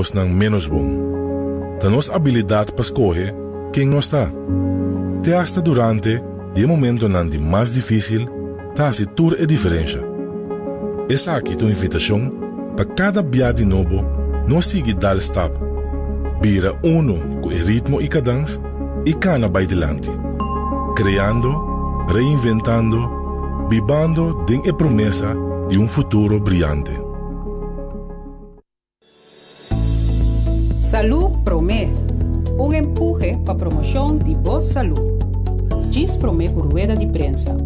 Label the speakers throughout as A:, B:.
A: Kosnan ménos bon. Ta nos abilidat pa skohe ken nos ta, te asta durante di e momentonan di mas difísil, ta hasi tur e diferensha. Esaki ta un invitashon pa kada bia di nobo nos sigui dal stap, bira unu ku e ritmo i kadans i kana bai dilanti, kreando, reinventando, bibando den e promesa di un futuro briante.
B: Salú Promé, un empuhe pa promoshon di bo salú. Djis promé ku rueda di prensa.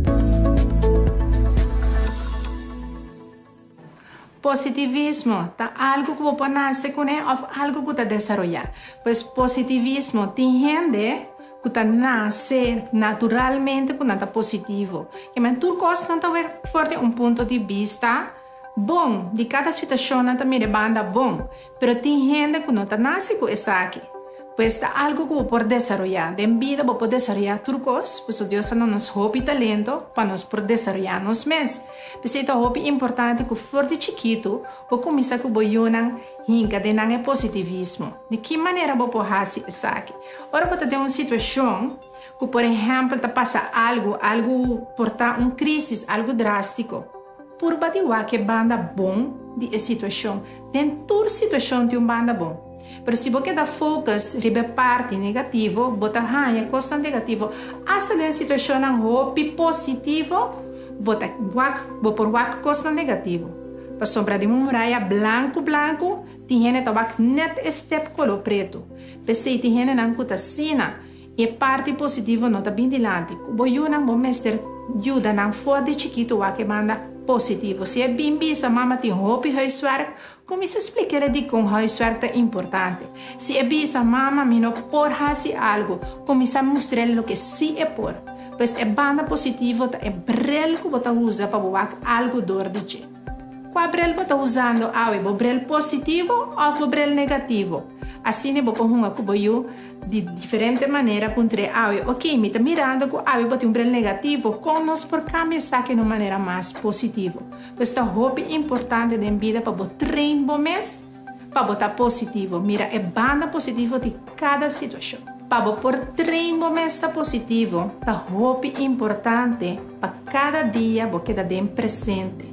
C: Positivismo ta algu ku bo por nase kuné òf algu ku ta desaroyá. Pues positivismo tin hende ku ta nase naturalmente ku nan ta positivo. Kimen tur kos nan ta wek for di un punto di bista. Bon, di kada situashon nan ta mira e banda bon, pero tin hende ku no ta nase ku esaki. Pues ta algu ku bo por desaroyá. Den bida bo por desaroyá tur kos, pasobra Dios a duna nos hopi talento pa nos por desaroyá nos mes. P'esei ta hopi importante ku for di chikitu bo kuminsá ku bo yunan hinka den nan e positivismo. Di ki manera bo por hasi esaki? Ora bo ta den un situashon ku por ehèmpel ta pasa algu, algu por ta un krísis, algu drástiko. Purba di wak e banda bon di e situashon. Den tur situashon tin un banda bon. Pero si bo keda focus riba e parti negativo, bo ta haña kosnan negativo. Asta den situashonnan hopi positivo, bo ta wak, bo por wak kosnan negativo. Pasobra den un muraya blanku blanku, tin hende ta wak nèt e step koló pretu. P'esei tin hendenan ku ta asina. E parti positivo no ta bin dilanti. Ku bo yunan bo mester yuda nan for di chikitu wak e banda positivo. Si e bin bisa mama tin hopi huiswerk, kuminsá splik'é dikon huiswerk ta importante. Si e bisa mama mi no por hasi algu, kuminsá mustr'é loke sí e por. Pues e banda positivo ta e brel ku bo ta usa pa bo wak algu dor di dje. Kua brel bo ta usando awe, bo brel positivo òf bo brel negativo? Asina bo por hunga ku bo yu di diferente manera puntr'é awe, Oké, mi ta mirando ku awe bo tin un brel negativo, kon nos por kambia esaki na un manera mas positivo? Pues ta hopi importante den bida pa bo train bo mes pa bo ta positivo, mira e banda positivo di kada situashon. Pa bo por train bo mes ta positivo, ta hopi importante pa kada dia bo keda den presente.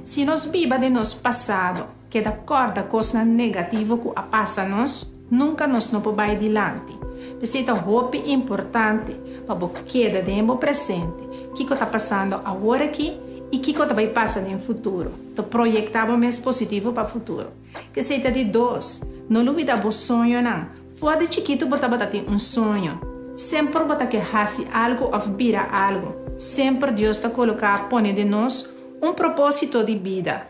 C: Si nos biba den nos pasado, keda kòrda kosnan negativo ku a pasa nos, nunka nos no por bai dilanti. P'esei ta hopi importante pa bo keda den bo presente, kiko ta pasando awor aki i kiko ta bai pasa den futuro. Ta proyektá bo mes positivo pa futuro. K'esei ta di dos, no lubidá bo soñonan. For di chikitu bo tabata tin un soño. Semper bo ta ke hasi algu òf bira algu. Semper Dios ta koloká pone den nos un propósito di bida.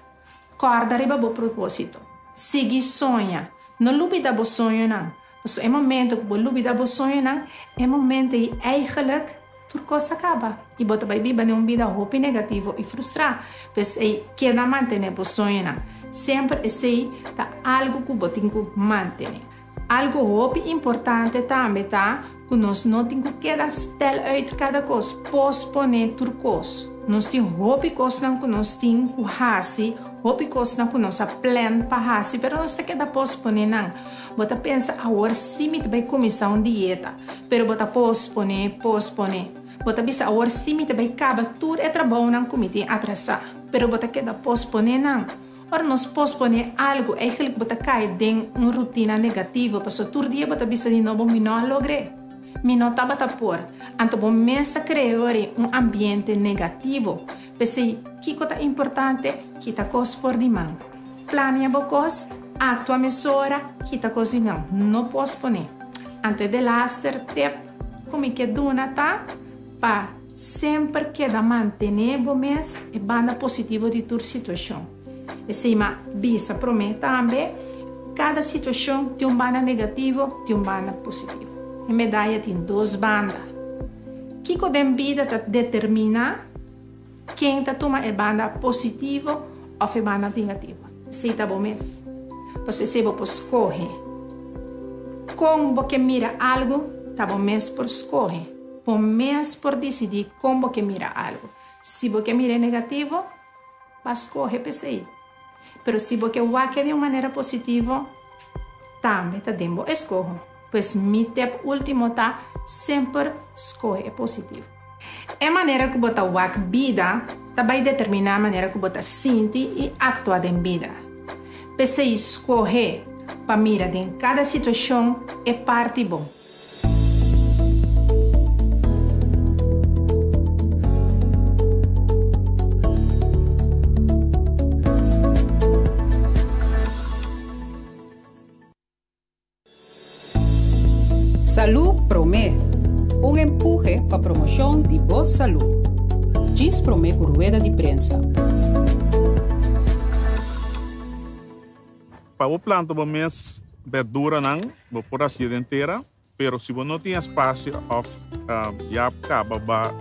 C: Kòrda riba bo propósito. Sigui soña. No lubidá bo soñonan. Pasobra e momento ku bo lubidá bo soñonan, e momento ei eigenlijk tur kos a kaba i bo ta bai biba den un bida hopi negativo i frustrá. P'esei, keda mantené bo soñonan. Semper esei ta algu ku bo tin ku mantené. Algu hopi importante tambe ta ku nos no tin ku keda stel uit kada kos, posponé tur kos. Nos tin hopi kosnan ku nos tin ku hasi, hopi kosnan ku nos a plan pa hasi, pero nos ta keda posponé nan. Bo ta pensa, Awor sí mi ta bai kuminsá un dieta, pero bo ta posponé, posponé. Bo ta bisa, Awor sí mi ta bai kaba tur e trabounan ku mi tin atrasá, pero bo ta keda posponé nan. Ora nos posponé algu, eigenlijk bo ta kai den un rutina negativo, pasobra tur dia bo ta bisa di nobo, Mi no a logr'é. Mi no tabata por. Anto bo mes ta krea ori un ambiente negativo. P'esei, kiko ta importante? Kita kos for di man. Plania bo kos, aktua mesora, kita kos di man. No posponé. Anto e delaster tep ku mi ke duna ta pa. Semper keda mantené bo mes e banda positivo di tur situashon. Esei m'a bisa promé tambe, kada situashon tin un banda negativo, tin un banda positivo. E medaya tin dos banda. Kiko den bida ta determiná ken ta tuma e banda positivo òf e banda negativo? Esei ta bo mes. Pasobra esei bo por skohe. Kon bo ke mira algu ta bo mes por skohe. Bo mes por disidí kon bo ke mira algu. Si bo ke mir'é negativo, ba skohe p'esei. Pero si bo ke wak-e di un manera positivo, tambe ta den bo eskoho. Pues mi tep último ta, semper skohe e positivo. E manera ku bo ta wak bida ta bai determiná manera ku bo ta sinti i aktua den bida. P'esei skohe pa mira den kada situashon e parti bon.
B: Salú Promé, un empuhe pa promoshon di bo salú. Djis promé ku rueda di prensa.
D: Pa bo planta bo mes berduranan, bo por hacié den tera, pero si bo no tin espacio of ya caba ba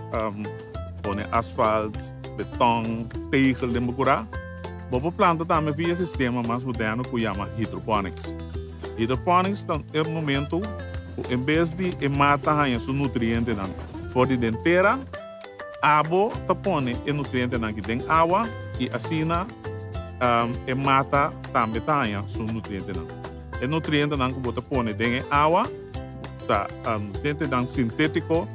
D: pone asfalt, beton, tegel den bo cura, bo por planta tambe via sistema mas moderno cu yama hydroponics. Hydroponics ta e momento cu en bes di e mata haña su nutrientenan for di den tera, abo ta pone e nutrientenan aki den awa y asina e mata tambe ta haña su nutrientenan. E nutrientenan cu bo ta pone den e awa ta nutrientenan sintetico,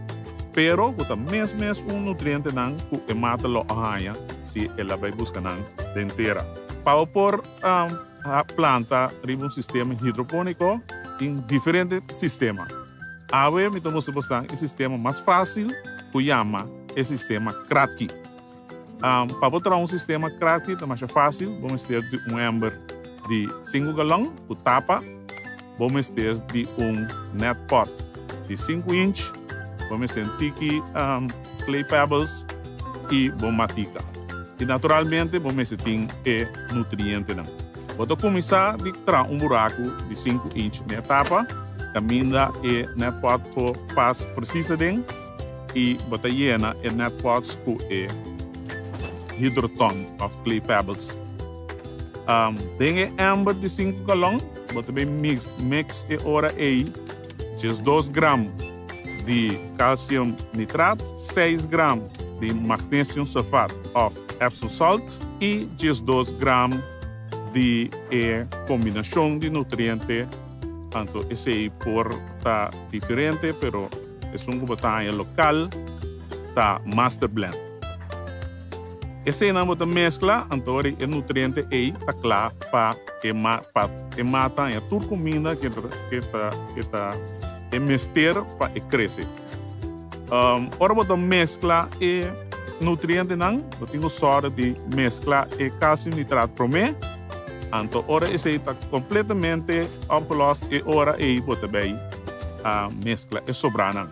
D: pero cu ta mes mes un nutrientenan cu e mata lo a haña si el a bay busca nan den tera. Pa bo por planta riba un sistema hidroponico tin diferente sistema. Awe mi ta mustra bosnan e sistema mas facil cu yama e sistema Kratky. Pa bo traha un sistema Kratky ta masha facil, bo mester di un ember di sinku galon cu tapa, bo mester di un net pot di sinku inch, bo mester un tiki clay pebbles y bo matica. Y naturalmente bo mester tin e nutrientenan. Bo ta cuminsa di traha un buracu di sinku inch den e tapa, caminda e net pot por pas precies aden y bo ta yena e net pots cu e hydroton of clay pebbles. Den e ember di sinku galon bo ta bay mix mix e ora ey 12 gram di calcium nitraat, 6 gram di magnesium sulfaat of Epsom salt y 12 gram di e combinacion di nutriente. Anto esey por ta diferente, pero esun cu bo ta haña local ta Master Blend. Eseynan bo ta mezcla, anto ora e nutriente ey ta cla pa e pa e mata haña tur cuminda ke ke ta ke ta e mester pa e crece. Ora bo ta mezcla e nutrientenan, bo tin cu sòru di mezcla e calcium nitraat prome, anto ora esey ta completamente opgelost e ora ey bo ta bay mezcla e sobranan.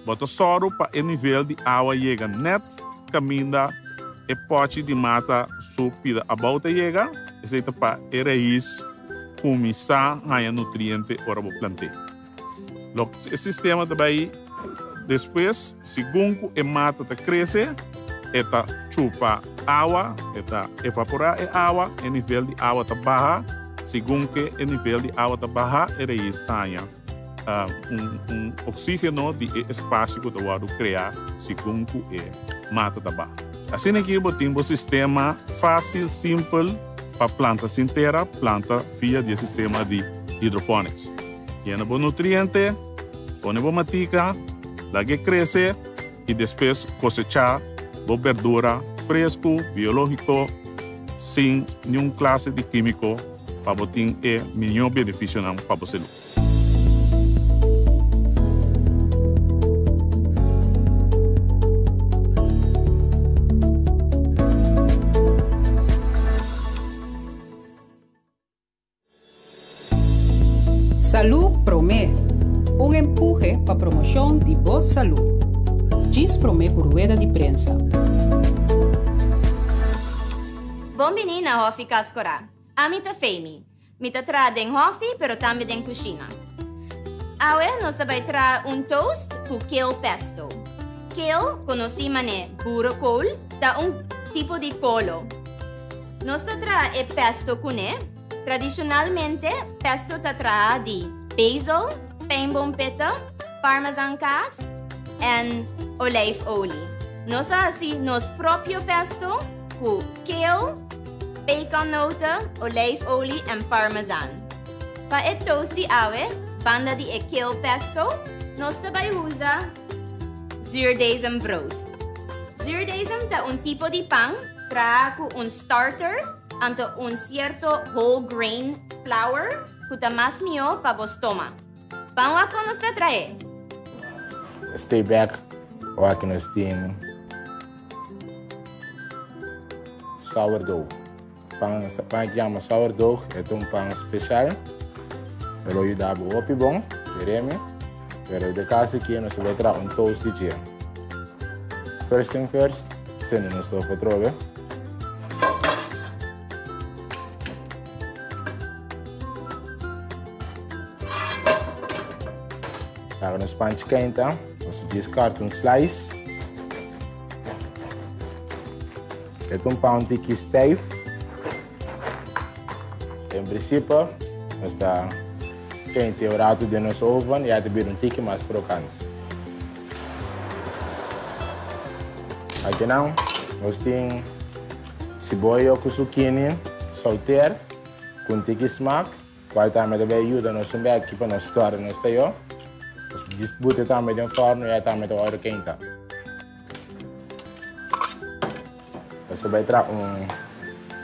D: Bo ta sòru pa e nivel di awa yega net caminda e pochi di mata su pida abou ta yega, esey ta pa e rais cuminsa haña nutriente ora bo plant'é. Lo e sistema ta bay despues, segun cu e mata ta crece, e ta chupa awa, e ta evapora e awa, e nivel di awa ta baha, segun cu e nivel di awa ta baha, e rais ta haña un un oxigeno di e espacio cu ta wordo crea segun cu e mata ta baha. Asina aki bo tin bo sistema facil, simpel pa planta sin tera, planta via di e sistema di hydroponics. Yena bo nutriente, pone bo matica, lag'e crece y despues cosecha bo berdura fresco, biologico, sin niun clase di quimico pa bo tin e miho beneficionan pa bo salud.
B: Salú Promé, un empuhe pa promoshon di bo salú. Djis promé ku rueda di prensa.
E: Bon bini na Hòfi Kas Korá. Ami ta Femi. Mi ta traha den hòfi pero tambe den kushina. Awe nos ta bai traha un toast ku kale pesto. Kale, konosí manera boerenkool, ta un tipo di kolo. Nos ta traha e pesto kuné. Tradishonalmente, pesto ta traha di basil, pijnboompitten, parmesan kaas en olijfolie. Nos ta hasi nos propio pesto ku kale, pekannoten, olijfolie en parmesan. Pa e toast di awe, banda di e kale pesto, nos ta bai usa zuurdesem brood. Zuurdesem ta un tipo di pan traha ku un starter anto un sierto whole grain flour ku ta mas mihó pa bo stoma. Ban wak kon nos ta trahe.
F: Stay back wak nos tin sourdough. Pan pan ki yama sourdough e ta un pan special. E lo yuda bo hopi bon, keremi. Pero de caso aki nos ta bai traha un toast di dje. First thing first, sende nos stof atrobe. Laga nos panchi keinta. Nos ta djis kòrta un slice. E ta un pan un tiki stijf. En principe, nos ta keinta un rato den nos oven i a ta bira un tiki mas krokant. Akinan nos tin siboyo ku zucchini sauteer ku un tiki smak. Cual tambe ta bay yuda nos un bek pa nos torna nos tayo. Nos djis bute tambe den forno y a tambe ta worde keinta. Nos ta bay traha un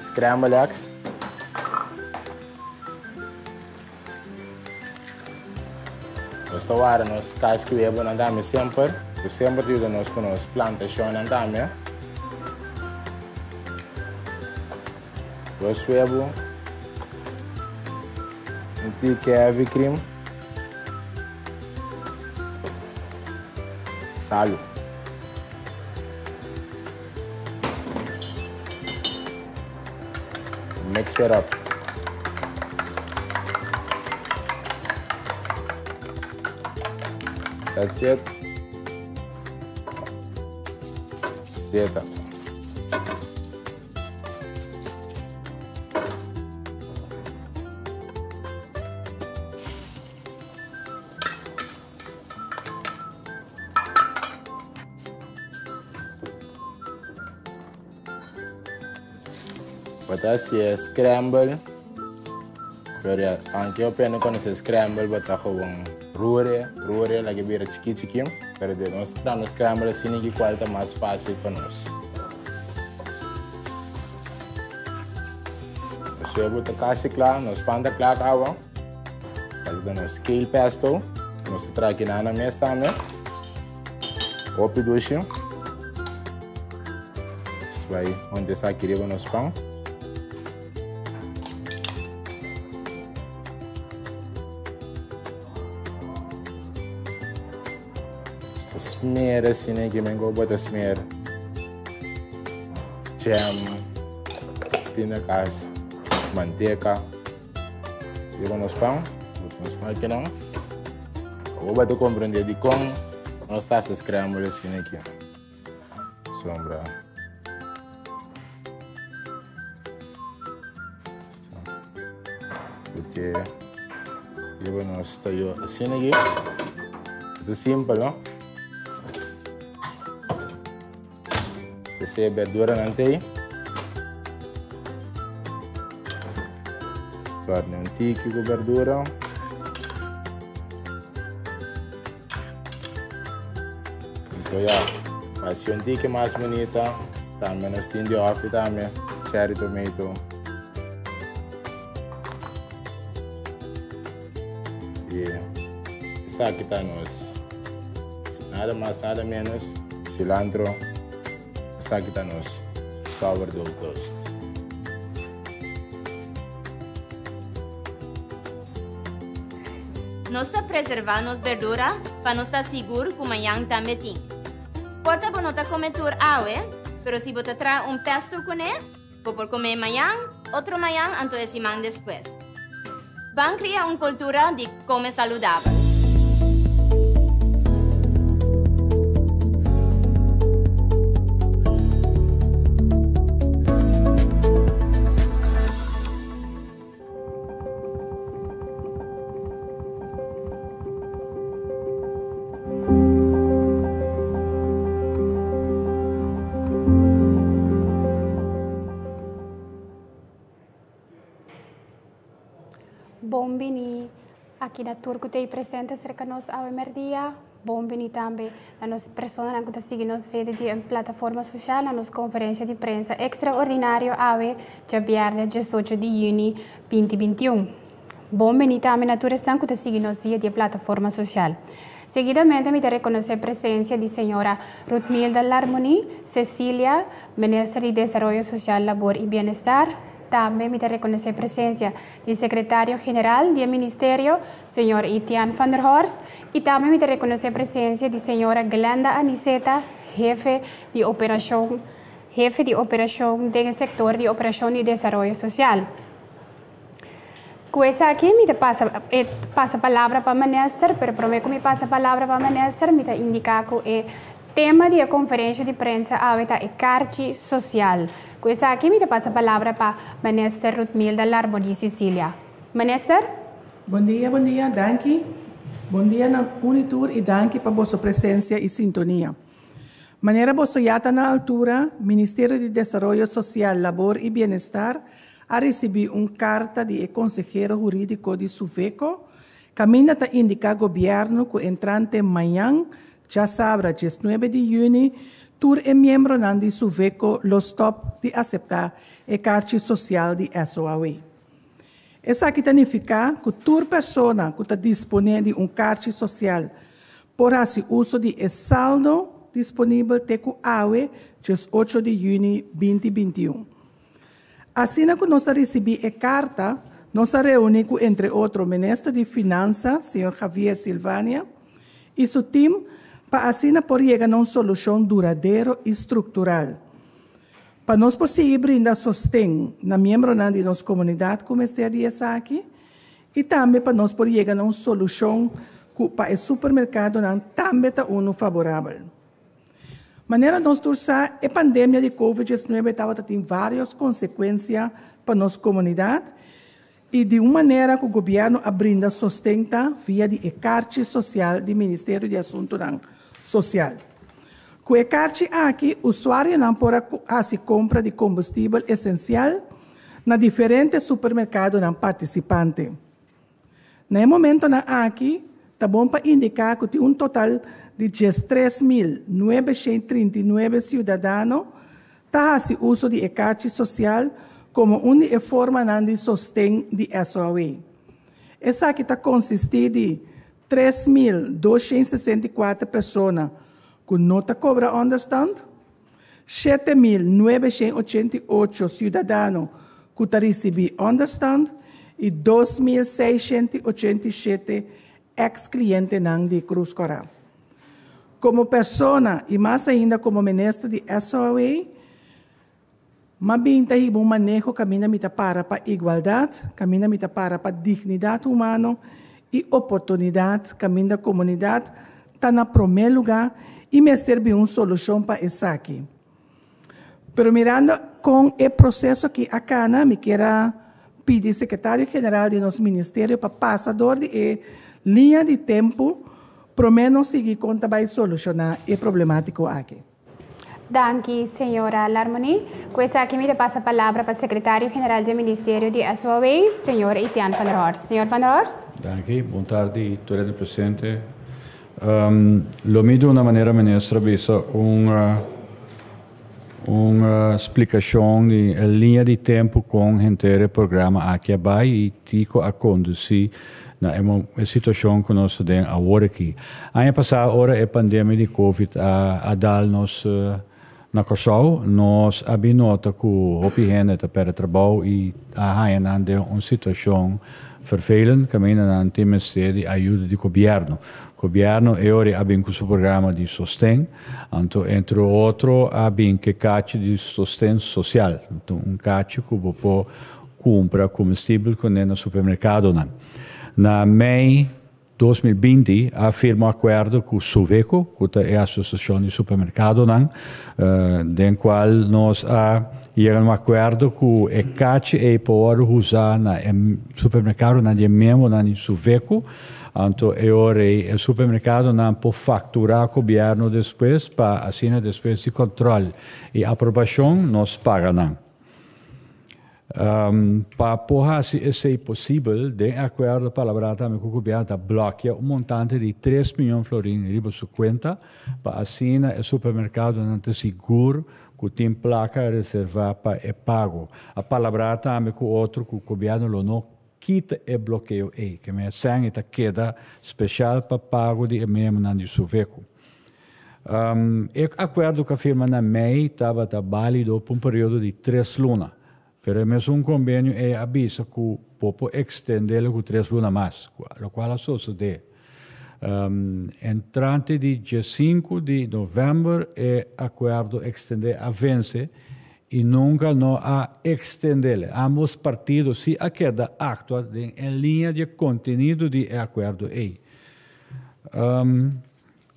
F: scramble eggs. Nos ta warda nos casca y webonan tambe semper. Cu semper ta yuda nos cu nos plantacionnan tambe. Dos webo, un tiki heavy cream, salu. Mix it up. That's it. Zeta. Bo ta hasié scramble, pero ya anke yo pende cuando se scramble bo ta gewoon rure, rure la ke bira chiki chiki, pero de nos ta trahando scramble asina ki cual ta mas facil pa nos. Nos huevo ta casi cla, nos pan ta cla caba. Esaki ta nos kale pesto, nos ta traha kinan na mes tambe. Hopi dushi. Nos bai hunta esaki riba nos pan. Ta smeer asina aki men ku bo ta smeer jam, pindakaas, manteka riba nos pan. Bota nos pan aki nan. Awor bo ta komprende dikon nos ta hasi scramble asina aki. Sombra. Porque riba nos tayo asina aquí. Esto es simple, no? Ese verdura nan tei. Carne un tiki ku verdura. Então ya, hasi un tiki mas bonita. Tambe nos tin di ofi tambe, cherry tomato. Y esaki ta nos, nada mas nada menos, cilantro. Esaki ta nos sourdough toast.
E: Nos ta preservá nos berdura pa nos ta sigur ku mañan tambe tin. Por ta bo no ta kome tur awe, pero si bo ta traha un pesto kuné, bo por kome mañan, otro mañan anto e siman despues. Ban kria un kultura di kome saludabel.
C: Bon bini.
G: Aki na tur ku ta ei presente serka nos awe mèrdia. Bon bini tambe na nos personanan ku ta sigui nos via di e plataforma sosial na nos konferensia di prensa ekstraordinario awe djabièrnè diesocho di yüni binti bintiun. Bon bini tambe na tur esnan ku ta sigui nos via di e plataforma sosial. Seguidamente mi ta rekonosé presensia di señora Ruthmilda Larmonie Cecilia, Minister di Desaroyo Sosial, Labor i Bienestar. Tambe mi ta rekonosé presensia di Sekretario General di e Ministerio, señor Etienne van der Horst, i tambe mi ta rekonosé presensia di señora Glenda Aniceta, Hefe di Operashon Hefe di Operashon den e sektor di Operashon di Desaroyo Sosial. Ku esaki mi ta pasa e pasa palabra pa Minister, pero promé ku mi pasa palabra pa Minister mi ta indiká ku e tema di e konferensha di prensa awe ta e karchi sosial. Ku esaki mi ta pasa palabra pa Minister Ruthmilda Larmonie-Cecilia. Minister?
H: Bon dia, bon dia, danki. Bon dia na un i tur i danki pa boso presensia i sintonia. Manera boso ya ta na altura, Ministerio di Desaroyo Sosial, Labor i Bienestar a risibí un karta di e konsehero hurídiko di Suveco kaminda ta indiká gobièrnu ku entrante mañan djasabra diesnuebe di yüni tur e miembronan di Suveco lo stòp di aseptá e karchi sosial di SOAW. Esaki ta nifiká ku tur persona ku ta disponé di un karchi sosial por hasi uso di e saldo disponibel te ku awe diesocho di yüni binti bintiun. Asina ku nos a risibí e karta, nos a reuní ku entre otro Minister di Finansa, señor Javier Silvania, i su tim pa asina por yega na un solushon duradero i struktural. Pa nos por sigui brinda sosten na miembronan di nos komunidat ku mester di esaki i tambe pa nos por yega na un solushon ku pa e supermerkadonan tambe ta unu faborabel. Manera nos tur sa, e pandemia di Covid diesnuebe tabata tin vários konsekuensia pa nos komunidat i di un manera ku gobièrnu a brinda sosten ta via di e karchi sosial di Ministerio di Asuntunan Sosial. Ku e karchi aki usuarionan por a hasi kompra di kombustibel esensial na diferente supermerkadonan partisipante. Na e momentonan aki ta bon pa indiká ku tin un total di 13939 siudadano ta hasi uso di e karchi sosial komo un di e formanan di sosten di SOAW. Esaki ta konsistí di 3264 persona ku no ta kobra ònderstant, 7988 siudadano ku ta risibí ònderstant i 2687 èks klientenan di Krus Kòrá. Komo persona i mas ainda komo minister di SOAW, m'a bin ta hiba un maneho kaminda mi ta para pa igualdat, kaminda mi ta para pa dignidat humano i oportunidat, kaminda komunidat ta na promé lugá i mester bin un solushon pa esaki. Pero mirando kon e proseso aki a kana, mi kier a pidi Sekretario General di nos ministerio pa pasa dor di e liña di tempu promé nos sigui kon ta bai solushoná e problemátiko aki.
G: Danki, señora Larmonie. Ku esaki mi ta pasa palabra pa Sekretario General dje Ministerio di SOAW, señor Etienne van der Horst. Señor van der Horst.
I: Danki. Bon tardi tur hende presente. Lo mi duna manera Minister a bisa un un splikashon di e liña di tempu kon henter e programa aki a bai i kiko a kondusí na e situashon ku nos ta den awor aki. Aña pasá ora e pandemia di covid a a dal nos na Kòrsou, nos a bin nota ku hopi hende ta pèrdè trabou i a haña nan den un situashon vervelend kaminda nan tin mester di ayuda di gobièrnu. Gobièrnu e ora a bin ku su programa di sosten, anto entre otro a bin ku e kachi di sosten sosial, un kachi ku bo por Kumpra komestibel kuné na supermerkadonan. Na mei 2020 a firma un akuerdo ku Suveco, ku ta e asosiashon di supermerkadonan, den kual nos a yega na un akuerdo ku e kachi ei por wòrdu usá na e supermerkadonan di e miembronan di Suveco. Anto e ora ei e supermerkadonan por fakturá gobièrnu despues pa asina despues di kòntròl i aprobashon nos paga nan. Pa por hasi esei posibel, den e akuerdo palabrá tambe ku gobièrnu ta blòkia un montante di tres mion florin riba su kuenta pa asina e supermerkadonan ta sigur ku tin plaka reservá pa e pago. A palabrá tambe ku otro ku gobièrnu lo no kita e blokeo ei, ke men sèn i ta keda speshal pa pago di e miembronan di Suveco. E akuerdo ku a firma na mei tabata bálido pa un periodo di tres luna, pero e mesun kombenio ei a bisa ku bo por ekstendé-lo ku tres luna mas, lokual a sosodé. Entrante di diesinku di novèmber e akuerdo ekstendé a vense i nunka no a ekstendé-le. Ámbos partido sí a keda aktua den e liña di e kontenido di e akuerdo ei.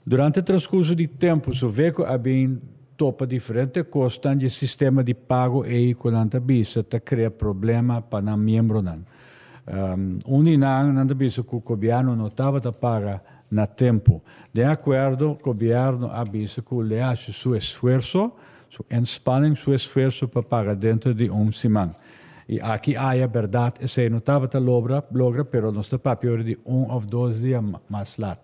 I: Durante transkurso di tempu Soveco a bin topa diferente kosnan di e sistema di pago ei ku nan ta bisa ta krea problema pa nan miembronan. Un di nan, nan ta bisa ku gobièrnu no tabata paga na tempu. Den akuerdo, gobièrnu a bisa ku le hasi su esfuerso, su inspanning, su esfuerso pa paga dentro di un siman. I aki aya bèrdat esei no tabata logra, logra, pero nos ta papia ora di un òf dos dia mas lat.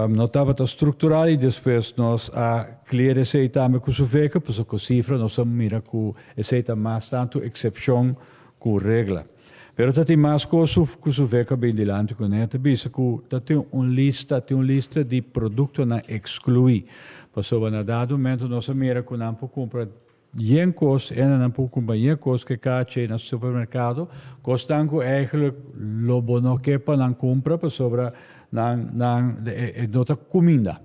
I: No tabata struktural i despues nos a clear esei tambe ku Suveke, pasobra ku sifra nos a mira ku esei ta mas tantu eksepshon ku regla. Pero ta tin mas kos ku Suveke a bin dilanti kuné, ta bisa ku ta tin un lista, tin un lista di produktonan ekskluí, pasobra na dado momento nos a mira ku nan por kumpra Yen kos, hendenan por kumpra yen kos ke kache na supermerkado, kosnan ku eigenlijk lo bo no ke pa nan kumpra pasobra nan nan e no ta kuminda.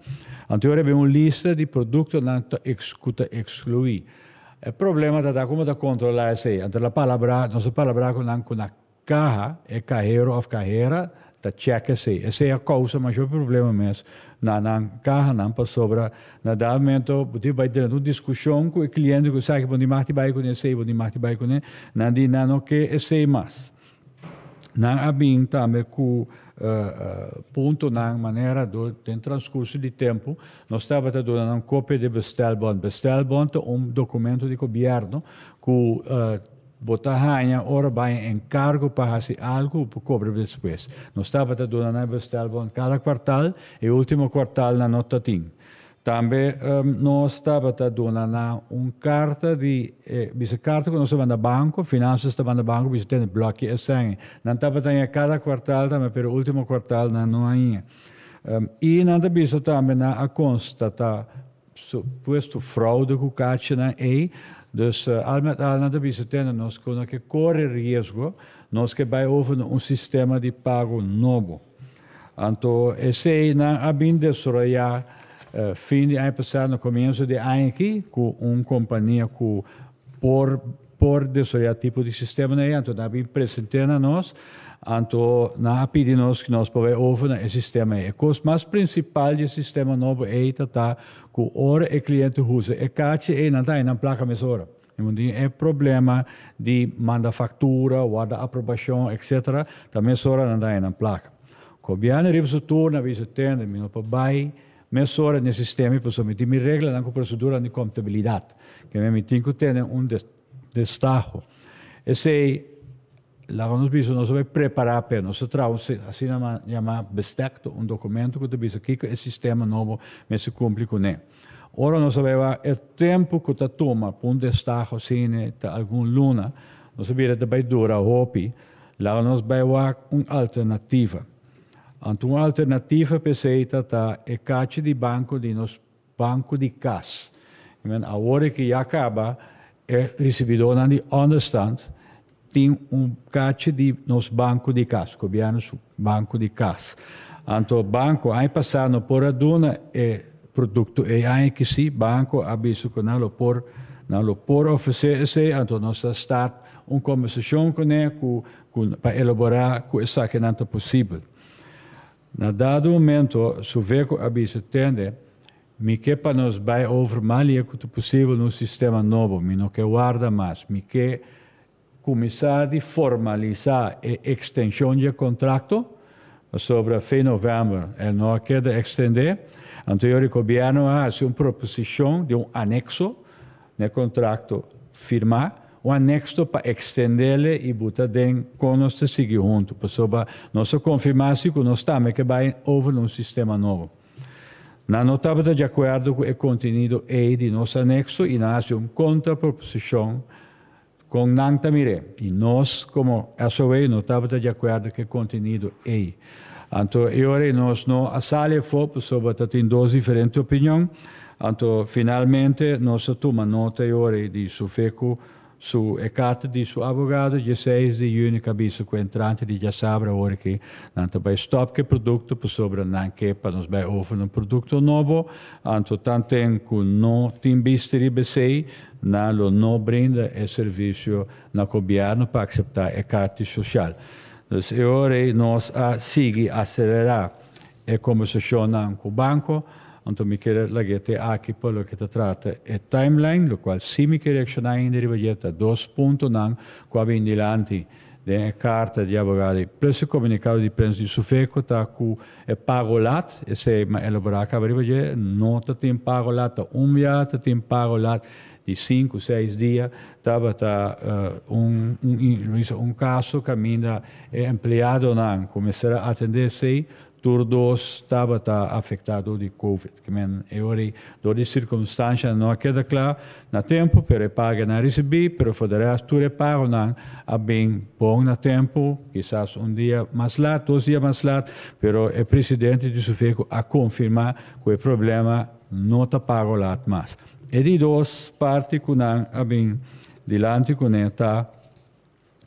I: Anto ora bin un lista di produktonan ta ku ta ekskluí. E problema ta ta komo ta kontrolá esei. Anto la palabrá, nos a palabrá ku nan ku na Kaha, e kahero of kahera ta check esei. Esei a kousa masho problema mes na nan kahanan pasobra na dado momento bo tin bai drenta un diskushon ku e kliente ku esaki bo no tin mag di bai kuné esei bo no tin mag di bai kuné. Nan di nan no ke esei mas. Nan a bin tambe ku puntonan manera den transkurso di tempu nos tabata duna nan kopia di bestelbon. Bestelbon ta un dokumento di gobièrnu ku Bo ta haña ora bai enkargo pa hasi algu bo por kobra despues. Nos tabata duna nan e bestelbon kada kuartal, e último kuartal nan no ta tin. Tambe nos tabata duna nan un karta di, bisa karta ku nos ta manda banko, Finansias ta manda banko bisa tene blòki esei. Nan tabata haña kada kuartal tambe pero último kuartal nan no haña. I nan ta bisa tambe nan a konstatá Supuesto fraude ku kachinan ei. Dus al met al nan ta bisa tende nos ku no ke kore riesgo, nos ke bai over na un sistema di pago nobo. Anto esei nan a bin desaroyá fin di aña pasá na komienso di aña aki ku un kompania ku por por desaroyá tipo di sistemanan ei, anto nan a bin present'é na nos, anto nan a pidi nos ku nos por bai over na e sistema ei. E kos mas prinsipal di e sistema nobo ei ta ta ku ora e kliente usa e kachi ei, nan ta haña nan plaka mesora. E no tin e problema di manda faktura, warda aprobashon, etcetera, ta mesora nan ta haña nan plaka. Gobièrnu riba su turno a bisa, Tende, mi no por bai Mesora den e sistema i pasobra mi tin mi reglanan ku proseduranan di kontabilidat, ke men mi tin ku tene un destaho. Esei laga nos bisa nos a bai prepará p'e, nos a traha un asina yamá bestek, un dokumento ku ta bisa kiko e sistema nobo mester kumpli kuné. Ora nos a bai wak e tempu ku ta tuma pa un destaho asina ta algun luna, nos a bira ta bai dura hopi, laga nos bai wak un alternativa. Anto un alternativa p'esei ta ta e kachi di banko di nos banko di kas. I men awor e ki ya kaba e risibidónan di ònderstand tin un kachi di nos banko di kas, gobièrnu su banko di kas. Anto banko aña pasá no por a duna e produkto ei, aña ki sí banko a bisa ku nan lo por nan lo por ofresé esei, anto nos a start un kombersashon kuné ku Ku pa elaborá ku esakinan ta posibel. Na dado momento Suveco a bisa, Tende, mi ke pa nos bai over malia ku ta posibel na un sistema nobo, mi no ke warda mas, mi ke kuminsá di formalisá e ekstenshon di e kontrakto, pasobra fe novèmber e no a keda ekstendé. Anto yori gobièrnu a hasi un proposishon di un anekso na e kontrakto firmá. Un anekso pa ekstendé i buta den kon nos ta sigui huntu, pasobra nos a konfirmá si ku nos tambe ke bai over na un sistema nobo. Nan no tabata di akuerdo ku e kontenido ei di nos anekso i nan hasi un kontraproposishon kon nan ta mir'é. I nos komo SOA no tabata di akuerdo ku e kontenido ei. Anto e ora ei nos no a sali afó pasobra ta tin dos diferente opinion. Anto finalmente nos a tuma nota e ora ei di Sufeco su e karta di su abogado dieseis di yüni ku a bisa ku entrante di djasabra awor aki nan ta bai stòp ku e produkto pasobra nan ke pa nos bai over na un produkto nobo. Anto tanten ku no tin bista riba esei nan lo no brinda e servisio na gobièrnu pa akseptá e karta sosial. Dus e ora ei nos a sigui aselerá e kombersashonnan ku banko, anto mi kier lag'é te aki pa loke ta trata e timeline, lokual si mi ke reakshoná ainda riba dje ta dos puntonan ku a bin dilanti den e karta di abogado ei plus e komunikado di prensa di Sufeco ta ku e pago lat, esei mi a elaborá kaba riba dje, no ta tin pago lat, ta un bia ta tin pago lat di sinku, seis dia tabata un un kaso kaminda e empleadonan ku mester a atendé esei tur dos tabata afektá dor di covid. Ke men e ora ei dor di sirkunstanshanan no a keda kla na tempu pero e paga nan a risibí pero for de rèst tur e pagonan a bin bon na tempu kisas un dia mas lat dos dia mas lat pero e presidente di Sufeco a konfirmá ku e problema no ta pago lat mas. E di dos parti ku nan a bin dilanti kuné ta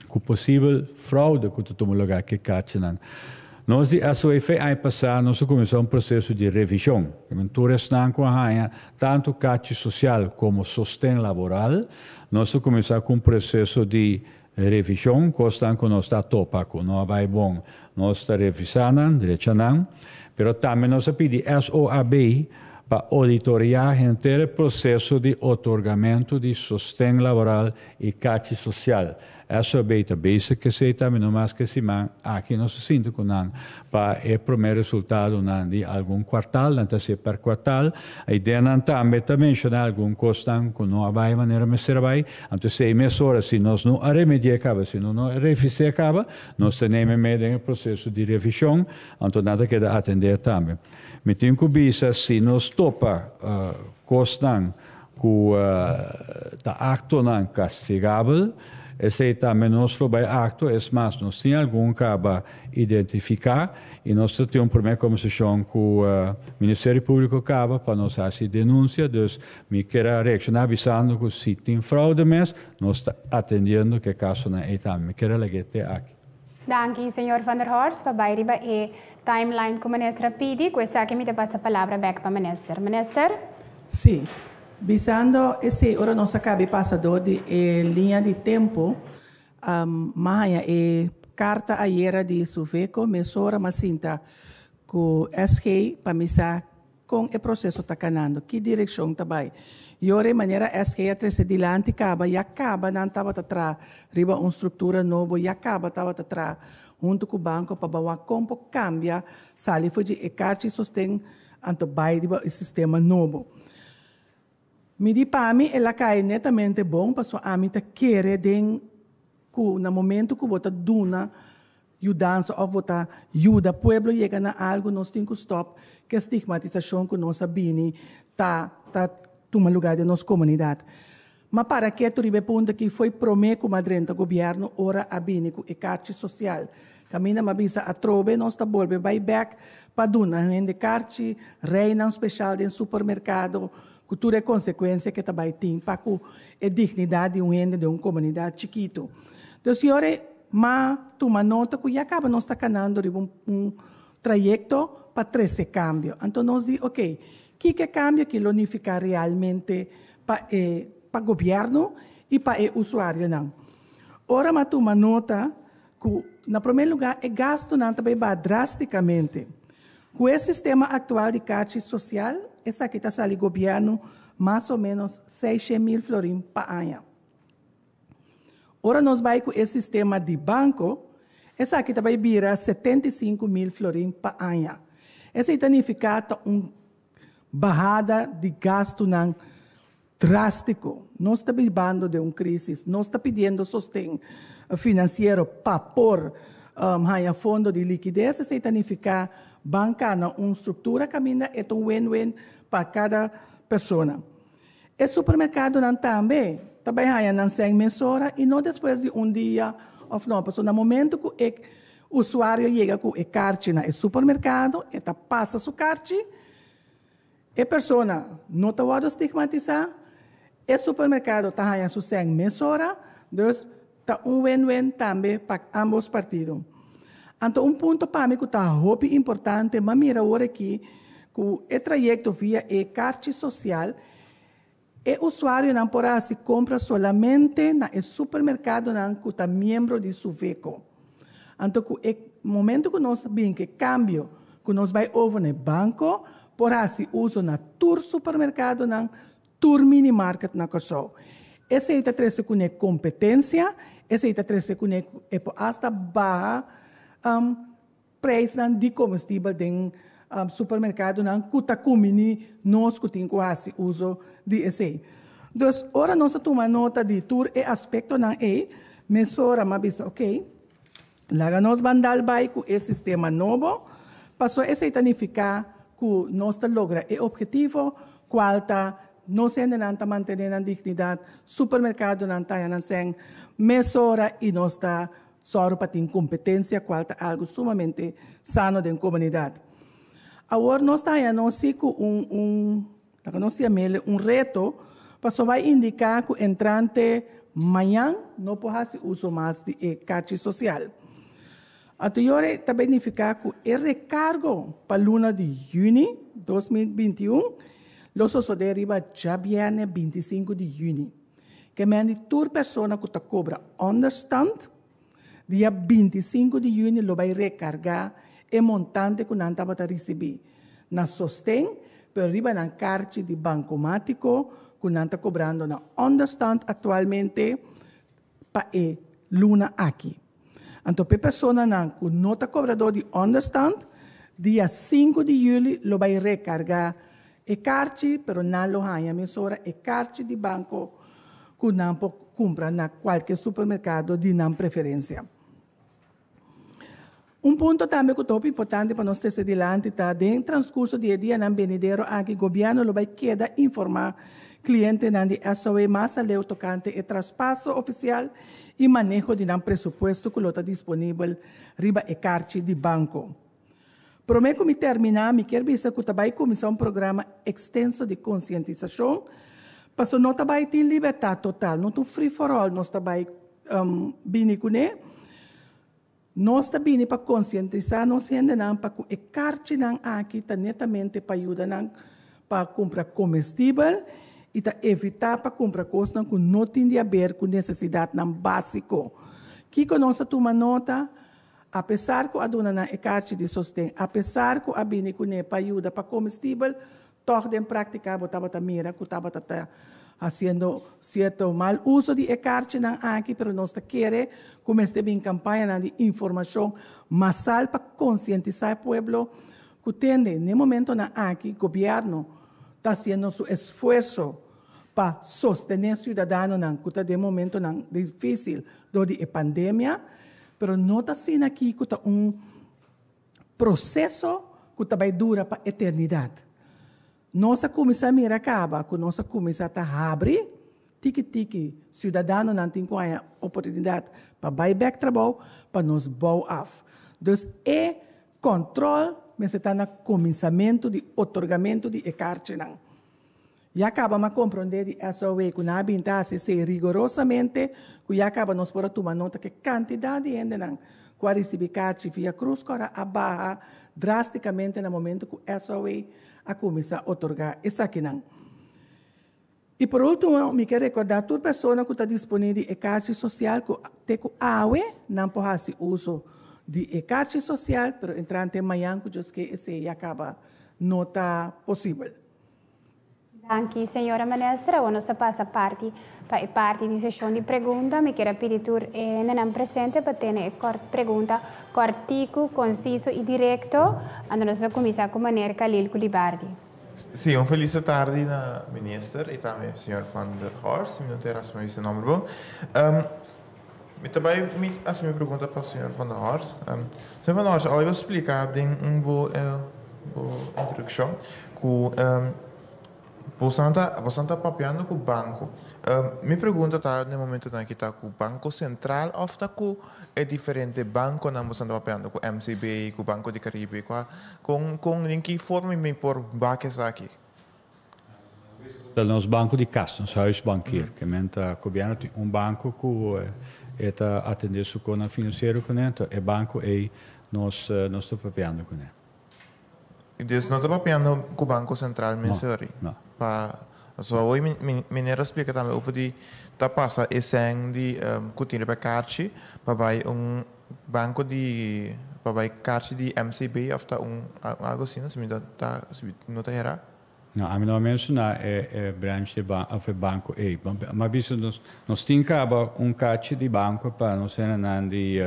I: ku posibel fraude ku ta tuma lugá ku e kachinan. Nos di SOAF aña pasá nos a kuminsá un proseso di revishon. Tur esnan ku a haña tantu kachi sosial komo sosten laboral, nos a kuminsá ku un proseso di revishon, kosnan ku nos ta topa ku no a bai bon, nos ta revisá nan, drecha nan. Pero tambe nos a pidi SOAB pa ouditoriá henter e proseso di otorgamentu di sosten laboral i kachi sosial. SOAB ta bezig ku esei tambe, no mas ku e siman aki nos a sinti ku nan pa e promé resultadonan di algun kuartal, nan ta hasié per kuartal. E ideanan tambe ta menshoná algun kosnan ku no a bai manera mester a bai. Anto esei mesora si nos no a remedi'é kaba, si nos no a revis'é kaba, nos ta neme mei den e proseso di revishon, anto nan ta keda atendé tambe. Mi tin ku bisa si nos topa kosnan ku ta aktonan kastigabel, esei tambe nos lo bai akto, es mas nos tin algun kaba identifiká i nos ta tin un promé kombersashon ku Ministerio Públiko kaba pa nos hasi denunsia, dus mi kier a reakshoná bisando ku si tin fraude mes, nos ta atendiendo ku e kasonan ei tambe. Mi kier a lag'é te aki.
G: Danki señor Van der Horst pa bai riba e timeline ku minister a pidi. Ku esaki mi ta pasa palabra bek pa minister. Minister?
H: Sí. Bisando esei ora nos a kabi pasa dor di e liña di tempu, m'a haña e karta ayera di Suveko, mesora m'a sinta ku SG pa mi sa Kon e proseso ta kanando? Ki direkshon ta bai? Yora e manera SG a trese dilanti kaba, ya kaba nan tabata traha riba un struktura nobo, ya kaba tabata traha huntu ku banko pa bawa kon por kambia sali for di e karchi sosten anto bai riba e sistema nobo. Mi di pa mi el a kai netamente bon pasobra ami ta kere den ku na momento ku bo ta duna yudansa òf bo ta yuda pueblo yega na algu, nos tin ku stòp ku e stigmatisashon ku nos a bini ta ta tuma lugá den nos komunidat. Ma para ketu riba e punto aki foi promé ku m'a drenta gobièrnu ora a bini ku e karchi sosial. Kaminda m'a bisa atrobe nos ta bolbe bai bèk pa duna hende karchi, reinan speshal den supermerkado ku tur e konsekuensia ke ta bai tin pa ku e dignidat di un hende den un komunidat chikitu. Dus yora e M'a tuma nota ku ya kaba nos ta kanando riba un trayekto pa trese kambio. Anto nos di, oke, kiko e kambio aki lo nifiká realmente pa e pa gobièrnu i pa e usuarionan? Ora m'a tuma nota ku na promé lugá e gastunan ta bai baha drástikamente. Ku e sistema aktual di karchi sosial esaki ta sali gobièrnu mas o ménos 600.000 florin pa aña. Ora nos bai ku e sistema di banko, esaki ta bai bira 75.000 florin pa aña. Esei ta nifiká ta un bahada di gastunan drástiko. Nos ta bibando den un krísis, nos ta pidiendo sosten finansiero pa por haña fondo di likides, esei ta nifiká ban kana un struktura kaminda e ta un win-win pa kada persona. E supermerkadonan tambe ta bai haña nan sèn mesora i no despues di un dia òf no, pasobra na momento ku e usuario yega ku e karchi na e supermerkado e ta pasa su karchi, e persona no ta wòrdu stigmatisá, e supermerkado ta haña su sèn mesora, dus ta un win-win tambe pa ámbos partido. Anto un punto pa mi ku ta hopi importante, m'a mira awor aki ku e trayekto via e karchi sosial, e usuarionan por hasi kompra solamente na e supermerkadonan ku ta miembro di Suveko. Anto ku e momento ku nos bin ku e kambio ku nos bai over na e banko, por hasi uso na tur supermerkadonan, Tur mini market na Kòrsou. Esei ta trese kuné kompetensia, esei ta trese kuné ku e por asta baha preisnan di komestibel den supermerkadonan ku ta kumbiní nos ku tin ku hasi uso di esei. Dus ora nos a tuma nota di tur e aspektonan ei, mesora mi a bisa oke, laga nos ban dal bai ku e sistema nobo, pasobra esei ta nifiká ku nos ta logra e ophetivo, kual ta nos hendenan ta mantené nan dignidat, supermerkadonan ta haña nan sèn mesora i nos ta sòru pa tin kompetensia, kual ta algu sumamente sano den komunidat. Awor nos ta haña nos si ku un un Laga nos yam'el un reto, pasobra a indiká ku entrante mañan no por hasi uso mas di e karchi sosial. Anto yora ta bai nifiká ku e rekargo pa luna di yüni 2021 lo sosodé riba djabièrnè 25 di yüni. Ke men di tur persona ku ta kobra ònderstant, dia 25 di yüni lo bai rekargá e montante ku nan tabata risibí na sosten, pero riba nan karchi di bankomátiko ku nan ta kobrando na ònderstant aktualmente pa e luna aki. Anto p'e personanan ku no ta kobradó di ònderstant, dia sinku di yüli lo bai rekargá e karchi, pero nan lo haña mesora e karchi di banko ku nan por kumpra na kualke supermerkado di nan preferensia. Un punto tambe ku ta hopi importante pa nos trese dilanti ta den transkurso di e dianan benidero aki gobièrnu lo bai keda informá klientenan di SOE mas aleu tokante e traspaso ofisial i maneho di nan presupuesto ku lo ta disponibel riba e karchi di banko. Promé ku mi terminá mi kier bisa ku ta bai kuminsá un programa ekstenso di konsientisashon pasobra no ta bai tin libertat total, no ta un free for all nos ta bai bini kuné. Nos ta bini pa konsientisá nos hendenan pa ku e karchinan aki ta netamente pa yuda nan pa kumpra komestibel i ta evitá pa kumpra kosnan ku no tin di aber ku nesesidatnan básiko. Kiko nos a tuma nota? Apesar ku a duna nan e karchi di sosten, apesar ku a bini kuné pa yuda pa komestibel, Tòg den práktika bo tabata mira ku tabata ta hasiendo sierto mal uso di e karchinan aki, pero nos ta kere ku mester bin kampañanan di informashon masal pa konsientisá e pueblo ku tende n'e momentonan aki gobièrnu ta hasiendo su esfuerso pa sostené siudadanonan ku ta den momentonan difísil dor di e pandemia, pero no ta asina aki ku ta un Proseso ku ta bai dura pa eternidat. Nos a kuminsá mira kaba ku nos a kuminsá ta habri tiki tiki, siudadanonan tin ku haña oportunidat pa bai bèk trabou pa nos bou af. Dus e kòntròl mester ta na kuminsamentu di otorgamentu di e karchinan. Ya kaba m'a komprondé di SOW ku nan a bin ta hasi esei rigorosamente, ku ya kaba nos por a tuma nota ku e kantidat di hendenan ku a risibí karchi via Krus Kòrá a baha drástikamente na momento ku SOW a kuminsá otorgá esakinan. I por último mi ke rekordá tur persona ku ta disponé di e karchi sosial ku te ku awe nan por hasi uso di e karchi sosial, pero entrante mañan ku Dios ke esei ya kaba no ta posibel.
G: Danki señora minister. Awor nos ta pasa parti pa e parti di seshon di pregunta. Mi kier a pidi tur e hendenan presente pa tene e pregunta kòrtiku, konsiso i direkto. Anto nos ta kuminsá ku meneer Khalil Culibardi.
J: Sí, un felis atardi na minister i tambe señor Van der Horst, si mi no ta erra si mi bisa e nomber bon. Mi ta bai mi hasi mi pregunta pa señor Van der Horst. Señor Van der Horst, awe bo splika den un bo bo introdukshon ku Bosan ta bosan ta papiando ku banko. Mi pregunta ta na e momentonan aki ta ku Banko Sentral òf ta ku e diferente bankonan bosan ta papiando, ku MCB, ku Banko di Karibe, kua kon kon den ki forma mi por bak esaki?
I: Ta nos banko di kas, nos huisbankier. Ke men ta gobièrnu tin un banko ku e ta atendé su konan finansiero kuné, anto e banko ei nos nos ta papiando kuné.
J: I dus no ta papiando ku Banko Sentral mes sorry.
I: No.
J: Pa so awor mi meneer a splika tambe over di ta pasa e sèn di ku tin riba e karchi pa bai un banko di pa bai karchi di MCB of ta un algo asina si mi ta si mi no ta hera.
I: No, ami no a menshoná e e branch di of e banko ei. Mi a bisa nos nos tin kaba un karchi di banko pa nos hendenan di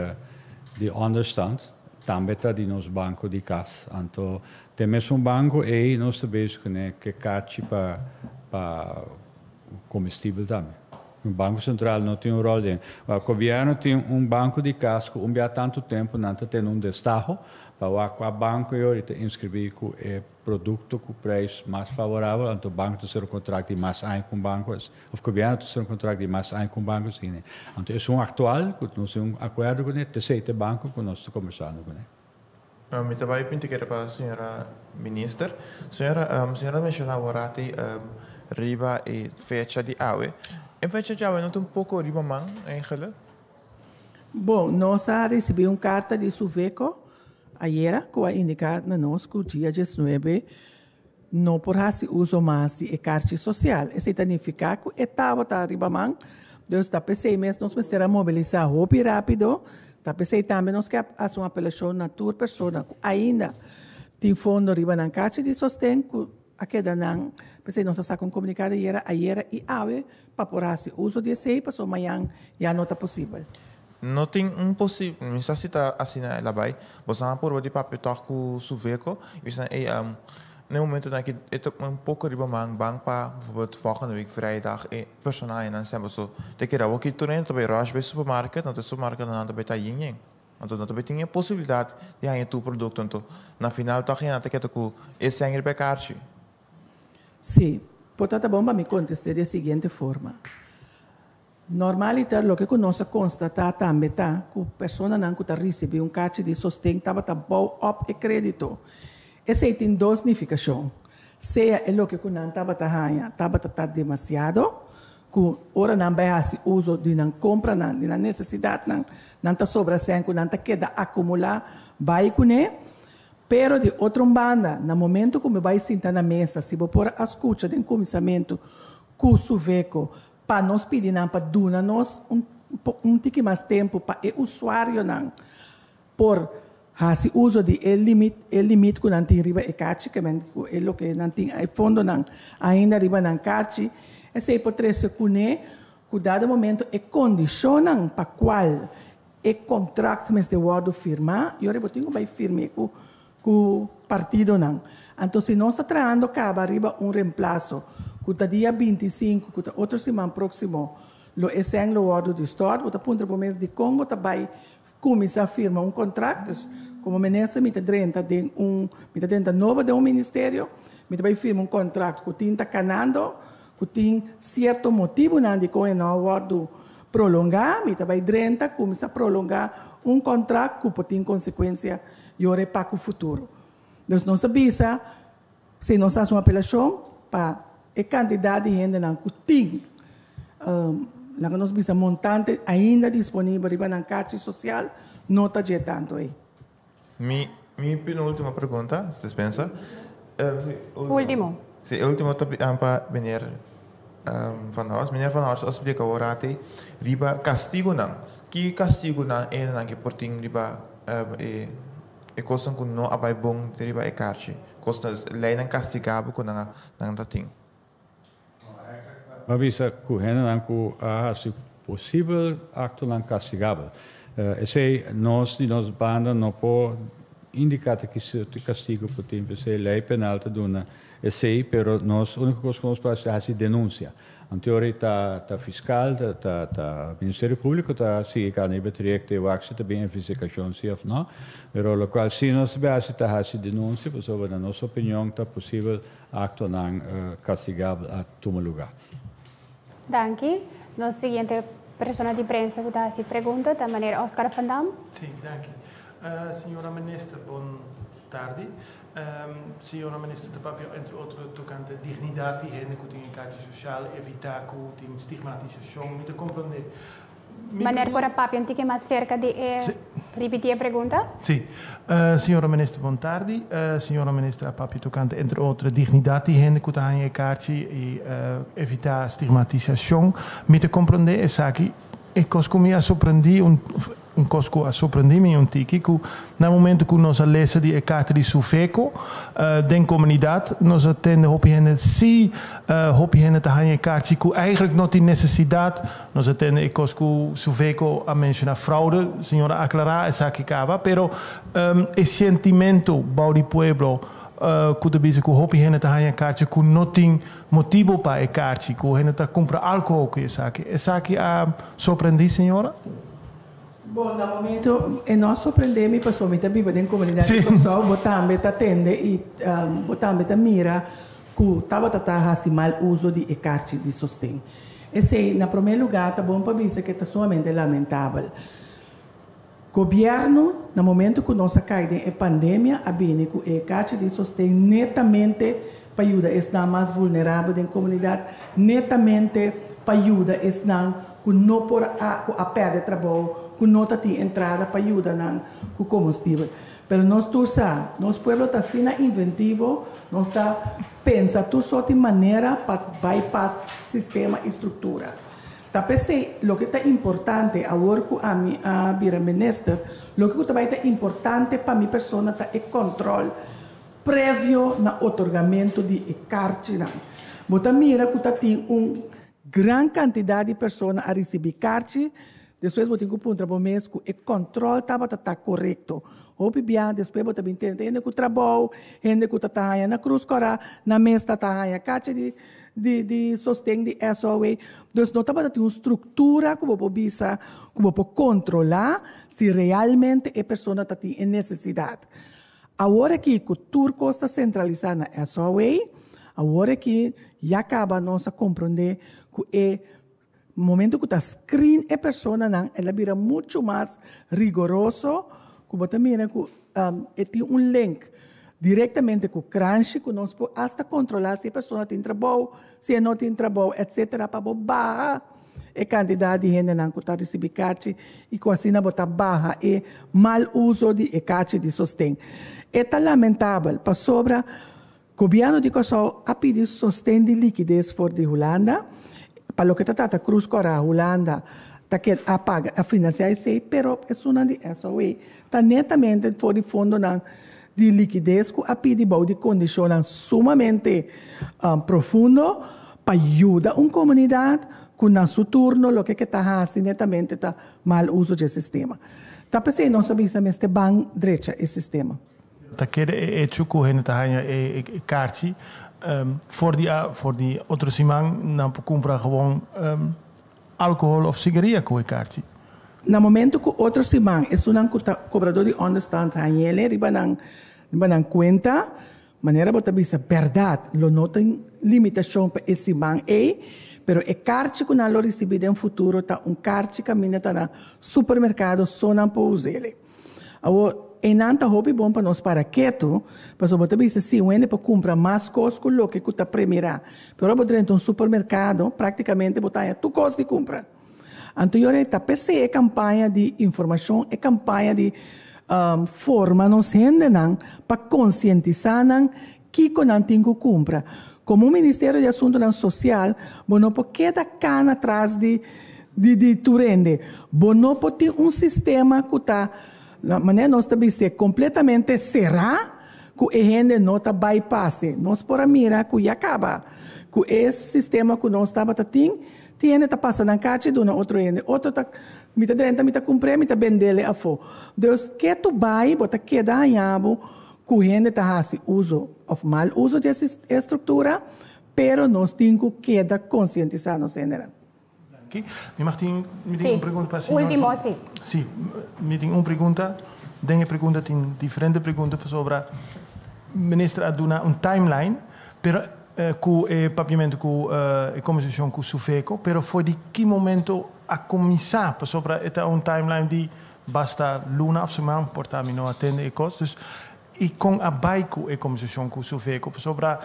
I: di onderstand. Tambe ta di nos banko di kas. Anto den mesun banko ei nos ta bezig kuné ke karchi pa pa komestibel tambe. Banko Sentral no tin un ròl den. Gobièrnu tin un banko di kas ku un bia tantu tempu nan ta tene un destaho pa wak kua banko e ora ta inskribí ku e produkto ku preis mas favorabel, anto banko ta sera un kontrakt di mas aña ku un banko, òf gobièrnu ta sera un kontrakt di mas aña ku un banko asina. Anto esun aktual ku nos tin un akuerdo kuné, ta esei ta e banko ku nos ta kombersando kuné.
J: Mi ta bai pinti kere pa señora minister. Señora, señora a menshoná aworati riba e fecha di awe. E fecha di awe no ta un poko riba man eigenlijk?
H: Bon, nos a risibí un karta di Suveco ayera ku a indiká na nos ku dia diesnuebe no por hasi uso mas di e karchi sosial. Esei ta nifiká ku e tabata riba man, dus ta p'esei mes nos mester a mobilisá hopi rápido. Ta p'esei tambe nos ke hasi un apelashon na tur persona ku ainda tin fondo riba nan karchi di sosten ku a keda nan, p'esei nos a saka un komunikado ayera, ayera i awe pa por hasi uso di esei pasobra mañan ya no ta posibel.
J: No tin un posi, mi sa si ta asina el a bai, boso a purba di papia tòg ku Suveco i bisa ey na e momentonan aki e ta un poko riba man ban pa bijvoorbeeld volgende week vrijdag e personahenan semper so ta keda awor ki tur hende ta bai rush bai supermarket anto e supermarketnan ta bai ta yen yen. Anto no ta bai tin e posibilidat di haña tur produkto anto na final tòg hende ta keda ku e sèn riba e karchi.
H: Sí, por ta ta bon pa mi kontest'é di e siguiente forma. Normaliter loke ku nos a konstatá tambe ta ku personanan ku ta risibí un karchi di sosten tabata bou òp e krédito. Esei tin dos nifikashon, sea e loke ku nan tabata haña tabata ta demasiado, ku ora nan bai hasi uso di nan kompranan, di nan nesesidatnan, nan ta sobra sèn ku nan ta keda akumulá bai kuné. Pero di otro un banda, na momento ku mi bai sinta na mesa, si bo por a skucha den kuminsamentu ku Suveco pa nos pidi nan pa duna nos un un tiki mas tempu pa e usuarionan por hasi uso di e limit e limit ku nan tin riba e karchi, ke men ku e loke nan tin e fondonan ainda riba nan karchi, esei por trese kuné ku dado momento e kondishonnan pa kual e kontrakt mester wòrdu firmá, i ora bo tin ku bai firm'é ku ku partidonan. Anto si nos ta trahando kaba riba un remplaso ku ta dia 25, ku ta otro siman próksimo, lo e sèn lo wòrdu distòrt, bo ta puntra bo mes dikon bo ta bai Kuminsá firma un kontrakt, dus komo minister mi ta drenta den un, mi ta drenta nobo den un ministerio, mi ta bai firma un kontrakt ku tin ta kanando, ku tin sierto motibunan dikon e no a wòrdu prolongá, mi ta bai drenta kuminsá prolongá un kontrakt ku por tin konsekuensia yora pa ku futuro. Dus nos a bisa, si nos hasi un apelashon pa e kantidat di hendenan ku tin laga nos bisa montante ainda disponibel riba nan karchi sosial no ta dje tantu ei.
J: Mi mi penultimo pregunta, si dispensa.
G: Ultimo.
J: Si, e ultimo ta pa meneer Van der Horst. Meneer Van der Horst a splika awor ati riba kastigunan. Ki kastigunan e hendenan ke por tin riba e E kosnan ku no a bai bon riba e karchi. Kosnan, leinan kastigabel ku nan a, nan ta tin.
I: A bisa ku hendenan ku a hasi posibel aktonan kastigabel. Esei nos di nos banda no por indiká ta ki sorto di kastigu por tin, p'esei lei penal ta duna esei, pero nos úniko kos ku nos por hasi ta hasi denunsia. Anto ora ta ta fiskal, ta ta ta Ministerio Públiko ta sigui kaba riba e trayekto i wak si ta bin investigashon si òf no. Pero lokual si nos ta bin hasi ta hasi denunsia pasobra na nos opinion ta posibel aktonan kastigabel a tuma lugá.
G: Danki. Nos siguiente persona di prensa ku ta hasi pregunta ta meneer Oscar van Dam.
K: Sí, danki. Señora Minister, bon tardi. Señora Minister ta papia entre otro tokante dignidat di hende ku tin e karchi sosial, evitá ku tin stigmatisashon. Mi ta komprondé.
G: Mi Meneer por a papia un tiki mas serka di e ripití e pregunta?
K: Sí. Señora Minister, bon tardi. Señora Minister a papia tokante entre otro dignidat di hende ku ta haña e karchi i evitá stigmatisashon. Mi ta komprondé esaki. E kos ku mi a sorprendí un Un kos ku a sorprendí mi un tiki ku na momento ku nos a lesa di e karta di Sufeko den komunidat nos a tende hopi hende si hopi hende ta haña e karchi ku eigentlik no tin nesesidat. Nos a tende e kos ku Sufeko a menshoná fraude, señor a aklará esaki kaba, pero e sentimentu bou di pueblo ku ta bisa ku hopi hende ta haña karchi ku no tin motibu pa e karchi, ku hende ta kumpra alkohol ku esaki. Esaki a sorprendí señora?
H: Bon, na momento e no a sorprende mi pasobra mi ta biba den comunidad di Kòrsou, bo tambe ta tende y bo tambe ta mira cu tabata ta haci mal uso di e karchi di sosten. Esey, na prome lugar, ta bon pa bisa cu e ta sumamente lamentabel. Gobierno, na momento cu nos a cay den e pandemia, a bini cu e karchi di sosten netamente pa yuda esnan mas vulnerabel den comunidad, netamente pa yuda esnan ku no por a ku a pèrdè trabou, ku no ta tin entrada pa yuda nan ku komestibel. Pero nos tur sa, nos pueblo ta asina inventivo, nos ta pensa tur sort di manera pa bypass sistema i struktura. Ta p'esei loke ta importante awor ku ami a bira minister, loke ku ta bai ta importante pa mi persona ta e kòntròl previo na otorgamentu di e karchinan. Bo ta mira ku ta tin un Gran kantidat di persona a risibí karchi, despues bo tin ku puntra bo mes ku e kòntròl tabata ta korekto. Hopi bia despues bo ta bin tende hende ku trabou, hende ku ta ta haña na Krus Kòrá, nan mes ta ta haña karchi di di di sosten di SOA. Dus no tabata tin un struktura ku bo por bisa ku bo por kontrolá si realmente e persona ta tin e nesesidat. Awor aki ku tur kos ta sentralisá na SOA, awor aki ya kaba nos a komprondé ku e momento ku ta screen e personanan el a bira muchu mas rigoroso ku bo ta mira ku e tin un link direktamente ku kranshi ku nos por asta kontrolá si e persona tin trabou, si e no tin trabou etsetera pa bo baha e kantidat di hendenan ku ta risibí karchi i ku asina bo ta baha e mal uso di e karchi di sosten. E ta lamentabel pasobra gobièrnu di Kòrsou a pidi sosten di likides for di Hulanda pa loke ta trata Krus Kòrá Hulanda ta keda a paga a finansiá esei pero esunnan di SOE ta netamente for di fondonan di likides ku a pidi bou di kondishonnan sumamente profundo pa yuda un komunidat ku na su turno loke ke ta hasi netamente ta mal uso dje sistema. Ta p'esei nos a bisa mester ban drecha e sistema.
K: Ta keda e echo ku hende ta haña e karchi for di for di otro siman nan por kumpra gewoon alkohol òf sigaria ku e karchi.
H: Na momento ku otro siman esunnan ku ta kobradó di ònderstand hañ'ele riba nan riba nan kuenta, manera bo ta bisa bèrdat lo no tin limitashon pa e siman ei, pero e karchi ku nan lo risibí den futuro ta un karchi kaminda ta na supermerkado so nan por us'ele. Awor, einan ta hopi bon pa nos para ketu, pasobra bo ta bisa si un hende por kumpra mas kos ku loke ku ta premirá. Pero ora bo drenta un supermerkado, praktikamente bo ta haña tur kos di kumpra. Anto yora e ta p'esei e kampaña di informashon, e kampaña di forma nos hendenan pa konsientisá nan kiko nan tin ku kumpra. Komo un Ministerio di Asuntunan Sosial bo no por keda kana tras di di tur hende. Bo no por tin un sistema ku ta, manera nos ta bis'é, kompletamente será ku e hende no ta bypass'e. Nos por a mira ku ya kaba ku e sistema ku nos tabata tin. Tin hende ta pasa nan kachi duna otro hende, otro ta Mi ta drenta, mi ta kumpr'é, mi ta bend'é afó. Dus ketu bai bo ta keda haña bo ku hende ta hasi uso òf mal uso di e struktura, pero nos tin ku keda konsientisá nos hendenan.
K: Danki. Mi mag tin mi tin un pregunta pa señor.
G: Ultimo si.
K: Si, mi tin un pregunta. Den e pregunta tin diferente pregunta pasobra minister a duna un timeline, pero ku e papiamentu ku e kombersashon ku Sufeco, pero for di ki momento a kuminsá? Pasobra e ta un timeline di basta luna òf siman, por ta mi no a tende e kos. Dus, i kon a bai ku e kombersashon ku Sufeco? Pasobra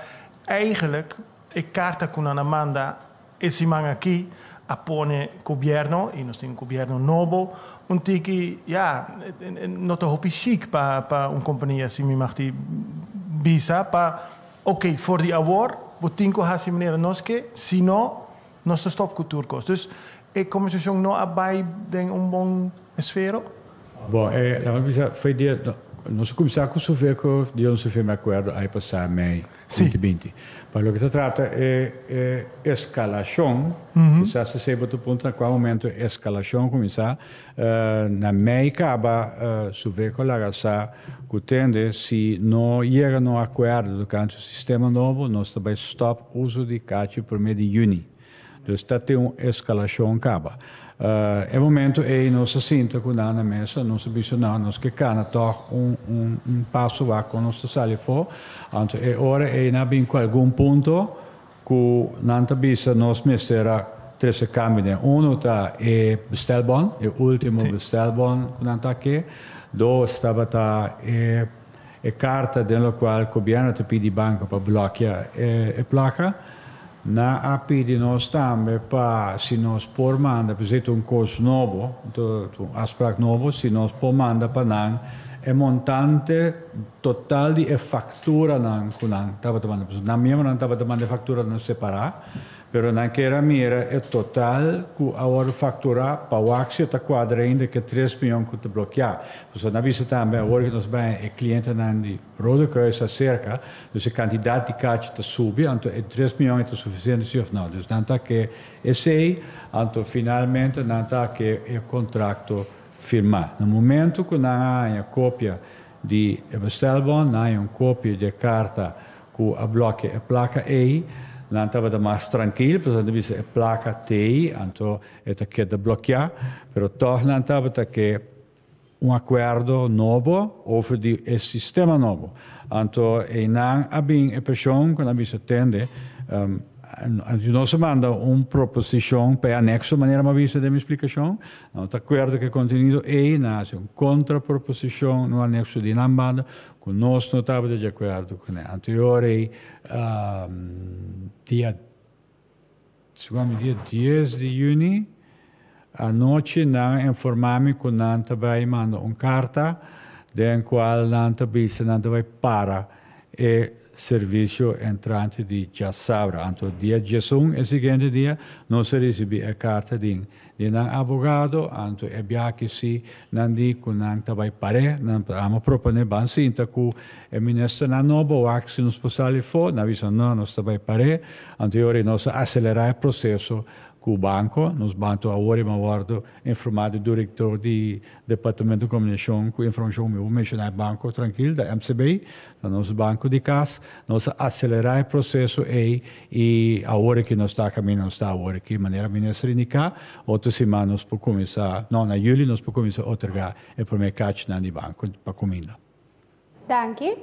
K: eigenlijk e karta ku nan a manda E siman aki a pone gobierno, y nos tin un gobierno nobo, un tiki, ya, no ta hopi chic pa pa un compania si mi mag di bisa pa, ok, for di awor bo tin cu haci manera nos ke, si no, nos ta stop cu tur cos. Dus e conversacion no a bay den un bon esfero.
I: Bon, e laga mi bisa, foi dia, nos a cuminsa cu Sufeco, dia nos a firma e acuerdo ai pasa mei 2020. Pa loke ta trata e e escalacion, kisas esey bo ta puntra na cua momento e escalacion cuminsa, na mei caba Sufeco laga sa cu tende si no yega na un acuerdo tocante su sistema nobo, nos ta bay stop uso di cachi prome di juni. Dus ta tin un escalacion caba. E momento ey nos a sinta cu nan na mesa, nos a bisa nan, nos ke cana toch un un un paso wak con nos ta sali afo. Anto e ora ey nan a bin cu algun punto cu nan ta bisa nos mester a trece cambio den. Uno ta e bestelbon, e ultimo bestelbon cu nan ta ke. Dos tabata e E karta den lokual gobièrnu ta pidi banko pa blòkia e plaka. Nan a pidi nos tambe pa si nos por manda, p'esei ta un kos nobo, ta un afsprak nobo, si nos por manda pa nan e montante total di e fakturanan ku nan tabata manda. Pasobra nan miembronan tabata manda e fakturanan separá. Pero nan kier a mira e total cu a wordo factura pa wak si e ta cuadra ainda cu e tres miyon cu ta blokia. Pasobra nan bisa tambe awor cu nos bay e clientenan di Rode Kruis acerca, dus e cantidad di cachi ta subi, anto e tres miyon e ta suficiente si of no. Dus nan ta ke esey, anto finalmente nan ta ke e contracto firma. Na momento cu nan a haya copia di e bestelbon, nan a haya un copia di e carta Ku a blòkia e plaka ei, nan tabata mas trankil, pasobra nan ta bisa e plaka t'ei, anto e ta keda blòkiá. Pero tòg nan tabata ke un akuerdo nobo over di e sistema nobo. Anto einan a bin e preshon ku nan a bisa tende, nos a manda un proposishon pa e anekso, manera mi a bisa den mi splikashon. Nan no ta akuerdo ku e kontenido ei, nan a hasi un kontraproposishon na un anekso di nan banda Ku nos no tabata di akuerdo kuné. Anterior ei, dia, segun mi dia dies di yüni, anochi nan a informá mi ku nan ta bai manda un karta den kual nan ta bisa nan ta bai para e servisio entrante di djasabra. Anto dia diesun, e siguiente dia, nos a risibí e karta di Di nan abogado, anto e biaha si nan di ku nan ta bai par'é, nan ta amo proponé ban sinta ku e ministernan nobo wak si nos por sali afó, nan bisa no, nos ta bai par'é, anto e ora ei nos a aselerá e proseso ku banko, nos banto awor i wòrdu informá di direktor di Departamento di Komunikashon ku informashon mi por menshoná e banko trankil, ta MCB, ta nos banko di kas, nos a aselerá e proseso ei I awor aki nos ta kaminda nos ta awor aki, manera minister indiká, otro siman nos por kuminsá, no, na yüli nos por kuminsá otorgá e promé kachnan di banko pa kuminda.
G: Danki.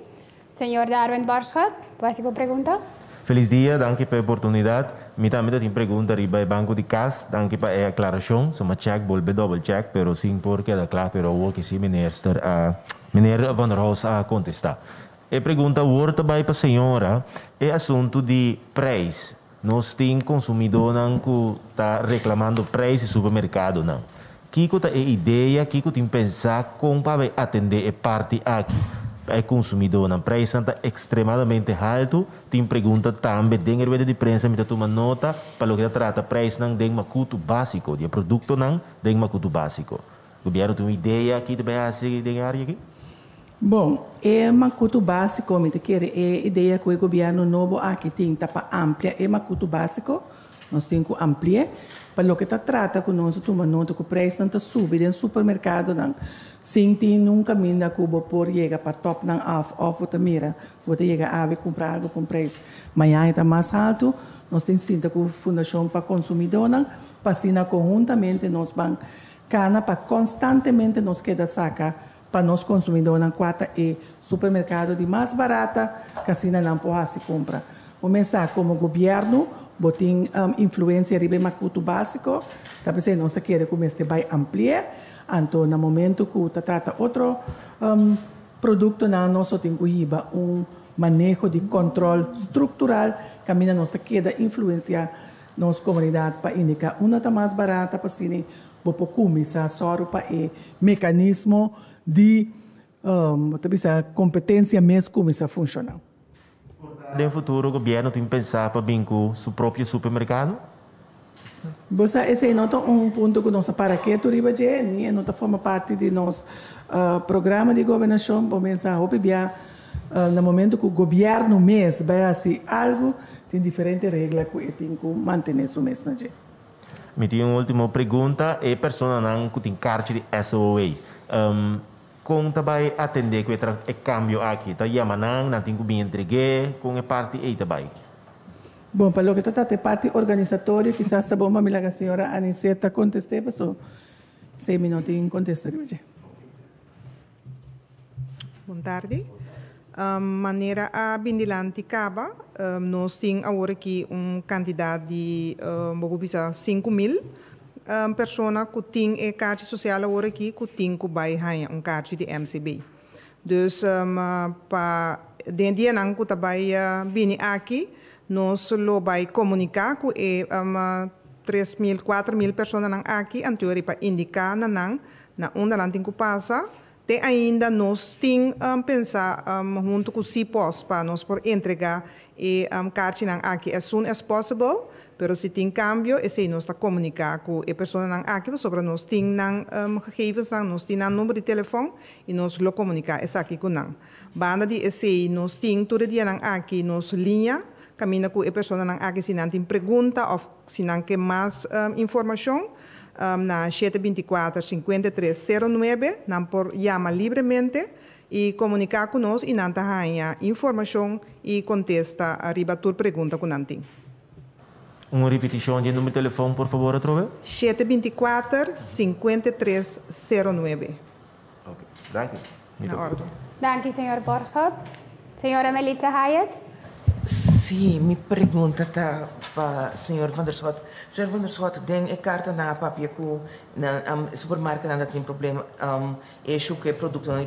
G: Señor Darwin Barschot, bo hasi bo pregunta?
L: Felis dia, danki pa e oportunidat. Mi tambe ta tin pregunta riba e banko di kas. Danki pa e aklarashon. So m'a check, bolbe double check, pero sin por keda kla, pero awor ke si minister a, meneer Van der Horst a kontestá. E pregunta awor ta bai pa señora, e asuntu di prijs. Nos tin consumidónan cu ta reclamando prijs di supermercadonan. Kico ta e idea, kico tin pensa con pa bai atende e parti aki pa e consumidónan? Prijsnan ta extremadamente haltu. Tin pregunta tambe den e rueda di prensa mi ta tuma nota pa loke ta trata prijsnan den makutu basico, di e productonan den makutu basico. Gobierno tin un idea ki ta bai haci den e area aki?
H: Bon, e makutu básiko, mi ta kere e idea ku e gobièrnu nobo aki tin ta pa amplia e makutu básiko. Nos tin ku ampli'é. Pa loke ta trata ku nos a tuma nota ku preisnan ta subi den supermerkadonan sin tin nun kaminda ku bo por yega pa tòp nan af òf bo ta mira ku bo ta yega awe kumpra algu pa un preis mañana e ta mas haltu. Nos tin sinta ku Fundashon pa Konsumidónan pa asina konhuntamente nos ban kana pa konstantemente nos keda saka pa nos konsumidónan kua ta e supermerkado di mas barata ku asina nan por hasi kompra. Bo mes sa komo gobièrnu bo tin influensia riba e makutu básiko, ta p'esei nos ta kere ku mester bai ampli'é, anto na momentu ku ta trata otro produktonan nos lo tin ku hiba un maneho di kòntròl struktural kaminda nos ta keda influensiá nos komunidat pa indiká unda ta mas barata pa asina Bo por kuminsá sòru pa e mekanismo di, bo ta bisa, kompetensia mes kuminsá funshoná.
L: Den futuro gobièrnu tin pensá pa bin ku su propio supermerkado?
H: Bo sa, esei no ta un punto ku nos a para ketu riba dje, ni e no ta forma parti di nos programa di gobernashon. Bo mester hopi bia na momento ku gobièrnu mes bai hasi algu, tin diferente regla ku e tin ku mantené su mes na dje.
L: Mi tin un ultimo pregunta, e personanan ku tin karchi di SOA, kon ta bai atendé ku e kambio aki? Ta yama nan, nan tin ku bin entreg'é? Kon e parti ei ta bai?
H: Bon, pa loke ta trata e parti organisatorio kisas ta bon pa mi laga señora Aniceta kontest'é, paso esei mi no tin kontesta riba dje.
M: Bon tardi. Manera a bin dilanti kaba, nos tin awor aki un kantidat di, bo por bisa, 5000 persona ku tin e karchi sosial awor aki ku tin ku bai haña un karchi di MCB. Dus pa den e dianan ku ta bai bini aki, nos lo bai komuniká ku e 3000, 4000 personanan aki, anto pa indiká na nan Na unda nan tin ku pasa? Te ainda nos tin pensa huntu ku CPOS pa nos por entrega e karchinan aki as soon as possible, pero si tin kambio esei nos ta komuniká ku e personanan aki pasobra nos tin nan gegevensnan, nos tin nan number di telefòn i nos lo komuniká esaki ku nan. Banda di esei nos tin tur e dianan aki nos liña kaminda ku e personanan aki si nan tin pregunta òf si nan ke mas informashon, na 7 24 53 09 nan por yama libremente i komuniká ku nos i nan ta haña informashon i kontesta riba tur pregunta ku nan tin.
L: Un ripitishon di e number di telefòn por fabor atrobe.
M: 7 24 53 09.
L: Ok, danki.
M: Na ordu.
G: Danki señor Borgschot. Señora Melitza Hyatt.
N: Sí, mi pregunta ta pa señor Van der Schot. Señor Van der Schot, den e karta nan a papia ku nan supermarketnan ta tin problema, issue ku e produktonan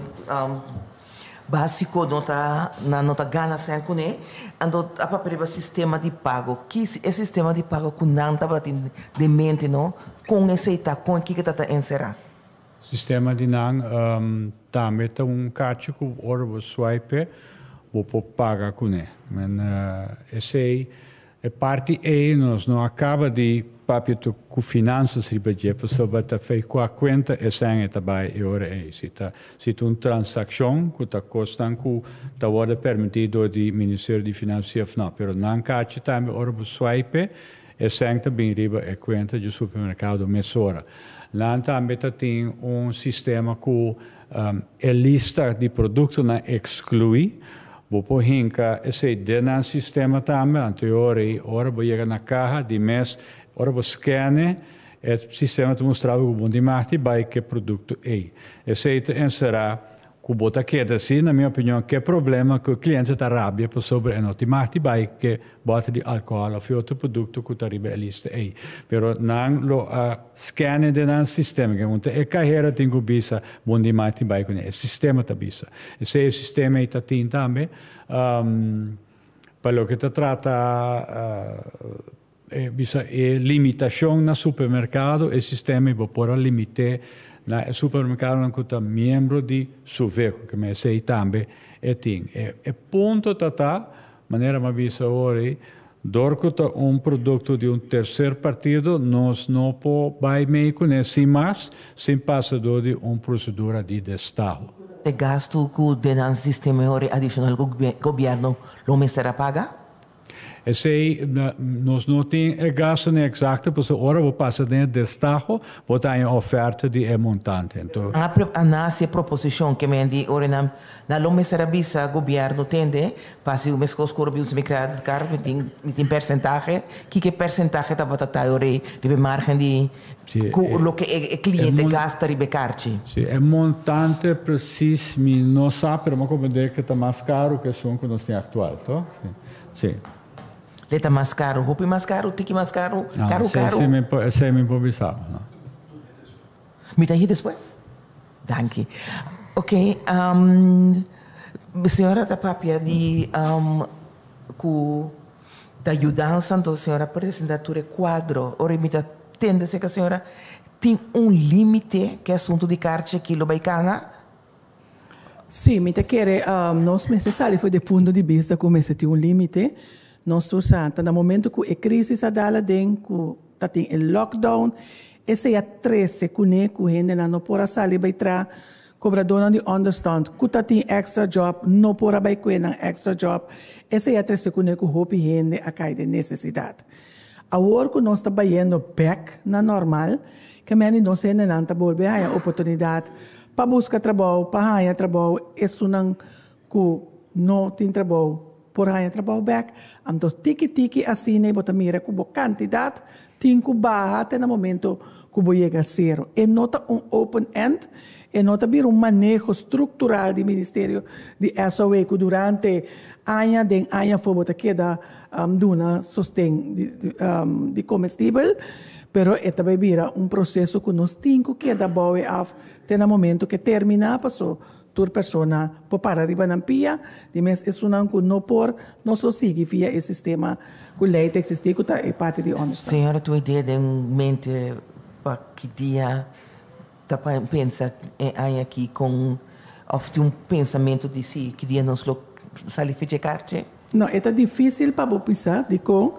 N: básiko no ta, nan no ta gana sèn kuné. Anto a papia riba sistema di pago. Ki e sistema di pago ku nan tabatin den mente no? Kon esei ta? Kon kiko ta ta enserá?
I: Sistema di nan tambe ta un kachi ku ora bo swipe bo por paga kuné. Men esei e parti ei nos no a kaba di papia tur ku finansas riba dje pasobra ta fei kua kuenta esei e ta bai e ora ei. Si ta si ta un transakshon ku ta kosnan ku ta wòrdu permití dor di Ministerio di Finansia òf no. Pero nan kachi tambe ora bo swipe Esei ta bin riba e kuenta dje supermerkado mesora. Nan tambe ta tin un sistema ku e lista di produktonan ekskluí. Bo por hinka esei den nan sistema tambe, anto e ora ei ora bo yega na kaha di mes, ora bo skene, e sistema ta mustra bo ku bo no tin mag di bai ku e produkto ei. Esei ta enserá Ku bo ta keda si, na mi opinion, ke problema ku e kliente ta rabia pasobra e no tin mag di bai ke bòter di alkohòl òf e otro produkto ku ta riba e lista ei. Pero nan lo a skène den nan sistema, ke un ta e kahera tin ku bisa bo no tin mag di bai kuné, e sistema ta bisa. Esei e sistema ei ta tin tambe. Pa loke ta trata E bisa e limitashon na supermerkado, e sistema ei bo por a limit'é na e supermerkadonan ku ta miembro di Suveco, ke men esei tambe e tin. E e punto ta ta, manera mi a bisa awor ei, dor ku ta un produkto di un terser partido, nos no por bai mei kuné sin mas, sin pasa dor di un prosedura di destaho.
N: E gastu ku den nan sistema e ora adishonal ku gobièrnu lo mester a paga?
I: Esei nos no tin e gastunan eksakto pasobra ora bo pasa den e destaho bo ta haña oferta di e montante. Anto.
N: A a nase e proposishon ke men di ora nan nan lo mester a bisa gobièrnu tende pa si meskos ku ora mi usa mi credit card mi tin mi tin persentahe kiko e persentahe tabata ta ora ei riba e margen di ku loke e kliente gasta riba e karchi.
I: Si e montante presis mi no sa pero mi a komprende ke ta mas karu ke esun ku nos tin aktual to? Si. Sí.
N: Le ta mas karu, hopi mas karu, tiki mas karu, karu karu.
I: No, esei mi esei mi por bisa bo, no.
N: Mi ta hir despues? Danki. Oké, señora ta papia di ku ta yudansa, anto señora a presenta tur e kuadro. Ora mi ta tende aserka señora, tin un límite ku e asuntu di karchi aki lo bai kana?
H: Sí, mi ta kere nos mester sali for di e punto di bista ku mester tin un límite. Nos tur sa ta na momento ku e krísis a dal aden, ku ta tin e lockdown, esei a trese kuné ku hendenan no por a sali bai traha, kobradónan di ònderstand ku ta tin èkstra jòb no por a bai kue nan èkstra jòb, esei a trese kuné ku hopi hende a kai den nesesidat. Awor ku nos ta bayendo bèk na nòrmal, ke men di nos hendenan ta bolbe haña oportunidat Pa buska trabou, pa haña trabou, esunnan ku no tin trabou por haña trabou bèk. Anto tiki tiki asina i bo ta mira ku bo kantidat tin ku baha te na momento ku bo yega sero. E no ta un open end, e no ta bira un maneho struktural di Ministerio di SOA ku durante aña den aña afó bo ta keda duna sosten di komestibel. Pero e ta bai bira un proseso ku nos tin ku keda bou e af te na momento ku e terminá paso tur persona por para riba nan pia. Di mes esunnan ku no por, nos lo sigui via e sistema ku lei ta eksistí ku ta e parti di ònderstand.
N: Señora tin un idea den mente pa ki dia ta pensa e aña aki kon òf tin un pensamentu di si ki dia nos lo sali fecha e karchi?
H: No, e ta difísil pa bo bisa dikon,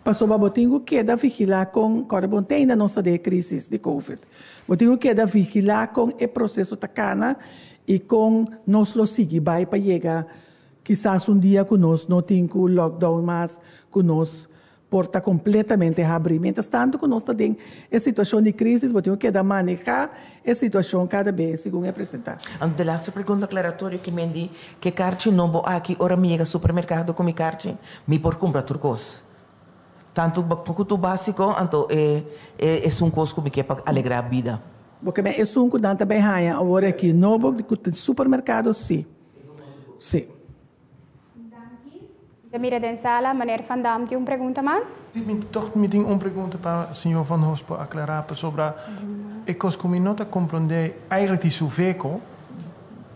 H: pasobra bo tin ku keda vigilá kon, kòrda bon te ainda nos ta den e krísis di covid, bo tin ku keda vigilá kon e proseso ta kana i kon nos lo sigui bai pa yega kisas un dia ku nos no tin ku lockdown mas, ku nos por ta completamente habri. Mientras tanto cu nos ta den e situacion di crisis, bo tin cu keda maneha e situacion cada bes segun e presenta.
N: Anto de laatste pregunta aclaratorio ke men di ke karchi nobo aki ora mi yega supermercado cu mi karchi mi por cumpra tur cos tanto cu tur basico anto e esun cos cu mi ke pa alegra bida.
H: Bo ke men esun cu nan ta bay haya awor aki nobo cu ta supermercado si si.
G: Danki. Mi ta mira den sala. Meneer Van Dam tin un pregunta mas?
K: Si, mi toch mi tin un pregunta pa señor Van Horst por aclara pasobra e cos cu mi no ta comprende eigenlijk di Suveco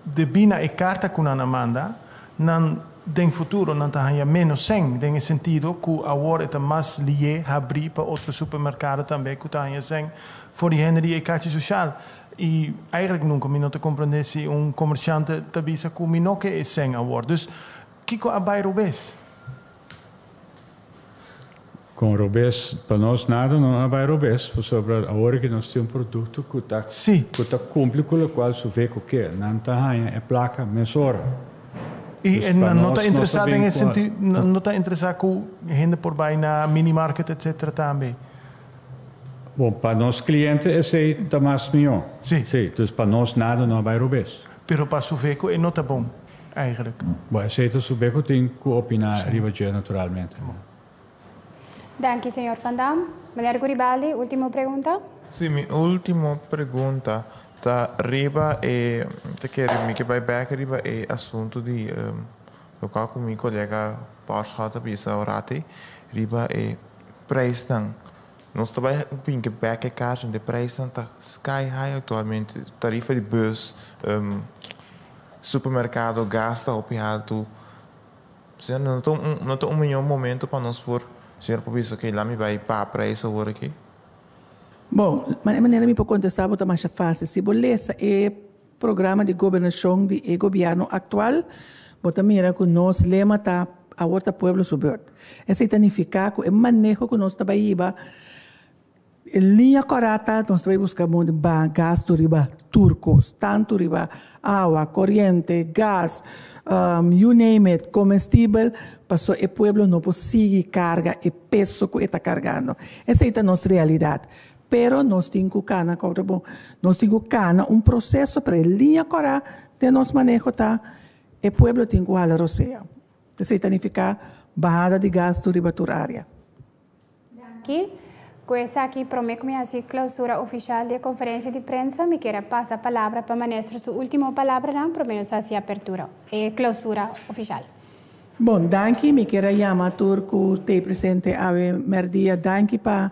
K: debí na e carta cu nan a manda nan den futuro nan ta haya menos cen den e sentido cu awor e ta mas lié habrí pa otro supermercado tambe cu ta haya cen for di hende di e kachi social. I eigenlijk nunca mi no ta comprende si un comerciante ta bisa cu mi no ke e cen awor. Dus kico a bay robes?
I: Con robes? Pa nos nada no a bay robes, pasobra awor aki nos tin un producto cu ta cu ta cumpli cu locual Suveco ke. Nan ta haña e placa mesora.
K: I
I: Dus pa
K: nan no ta
I: nos, nos ta
K: interesa den
I: bin
K: e
I: cu.
K: senti, nan no ta interesa cu hende por bay na minimarket etcetera tambe.
I: Bon, pa nos cliente esey ta mas mihó.
K: Sí.
I: Sí, dus pa nos nada no a bay robes.
K: Pero pa Suveco e no ta bon, eigenlijk.
I: Bon, esey ta Suveco tin cu opina riba dje naturalmente.
G: Danki, señor Van Dam. Meneer Guribaldi, ultimo pregunta.
J: Sí, mi ultimo pregunta ta riba e, ta kere mi ke bay bek riba e asunto di locual cu mi colega Parschout a bisa orati riba e Prijsnan. Nos ta bai pinke bek e kaartje de prijsnan ta sky high aktualmente. Tarifa di bus, supermerkado, gas ta hopi haltu. Señor no ta un no ta un miñor momento pa nos por señor por bisa ok lami bai paga prijs awor aki.
H: Bon, e manera mi por kontestá bo ta masha fásil. Si bo lesa e programa di gobernashon di e gobièrnu aktual, bo ta mira ku nos lema ta Awor ta pueblo su beurt. Esei ta nifiká ku e maneho ku nos ta bai hiba, Liña kòrá ta nos ta bai buska moda di baha gastu riba tur kos, tantu riba awa, koriente, gas, you name it, komestibel, pasobra e pueblo no por sigui karga e peso ku e ta kargando. Esei ta nos realidat. Pero nos tin ku kana, kòrda bon, nos tin ku kana un proseso, pero e liña kòrá den nos maneho ta e pueblo tin ku hala rosea. Esei ta nifiká bahada di gastu riba tur área.
G: Danki. Ku esaki promé ku mi hasi klausura ofishal di e konferensia di prensa mi kier a pasa palabra pa Manestro su último palabranan promé nos hasi apertura e klausura ofishal.
H: Bon, danki. Mi kier a yama tur ku t'ei presente awe mèrdia. Danki pa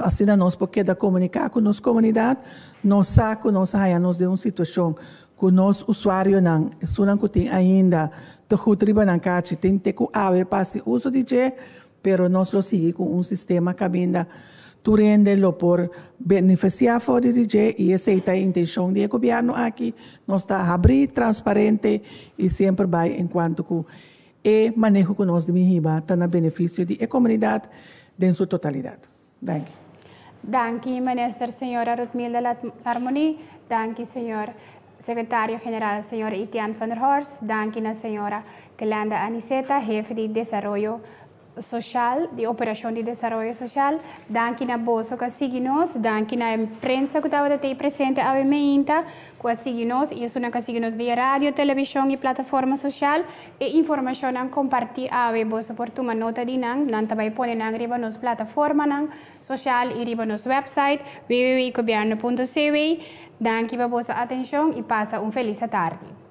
H: asina nos por keda komuniká ku nos komunidat. Nos sa ku nos a haña nos den un situashon ku nos usuarionan, esunnan ku tin ainda tegut riba nan kachi, tin te ku awe pa hasi uso di dje. Pero nos lo sigui ku un sistema kaminda tur hende lo por benefisiá for di dje i esei ta e intenshon di e gobièrnu aki. Nos ta habrí, transparente i semper bai enkuanto ku e maneho ku nos di hiba ta na benefisio di e komunidat den su totalidat. Danki.
G: Danki Minister Señora Ruthmilda Larmonie, danki Señor Secretario General Señor Etienne van der Horst, danki na Señora Glenda Aniceta, Hefe di Desaroyo Social, di Operacion di Desaroyo Social, danki na boso cu a sigui nos, danki na e prensa cu tabata tey presente awe meinta, cu a sigui nos y esunnan cu a sigui nos via radio, television y plataforma social. E informacionnan comparti awe boso por tuma nota di nan, nan ta bay pone nan riba nos plataformanan social y riba nos website www.gobierno.cw. Danki pa boso atencion y pasa un feliz atardi.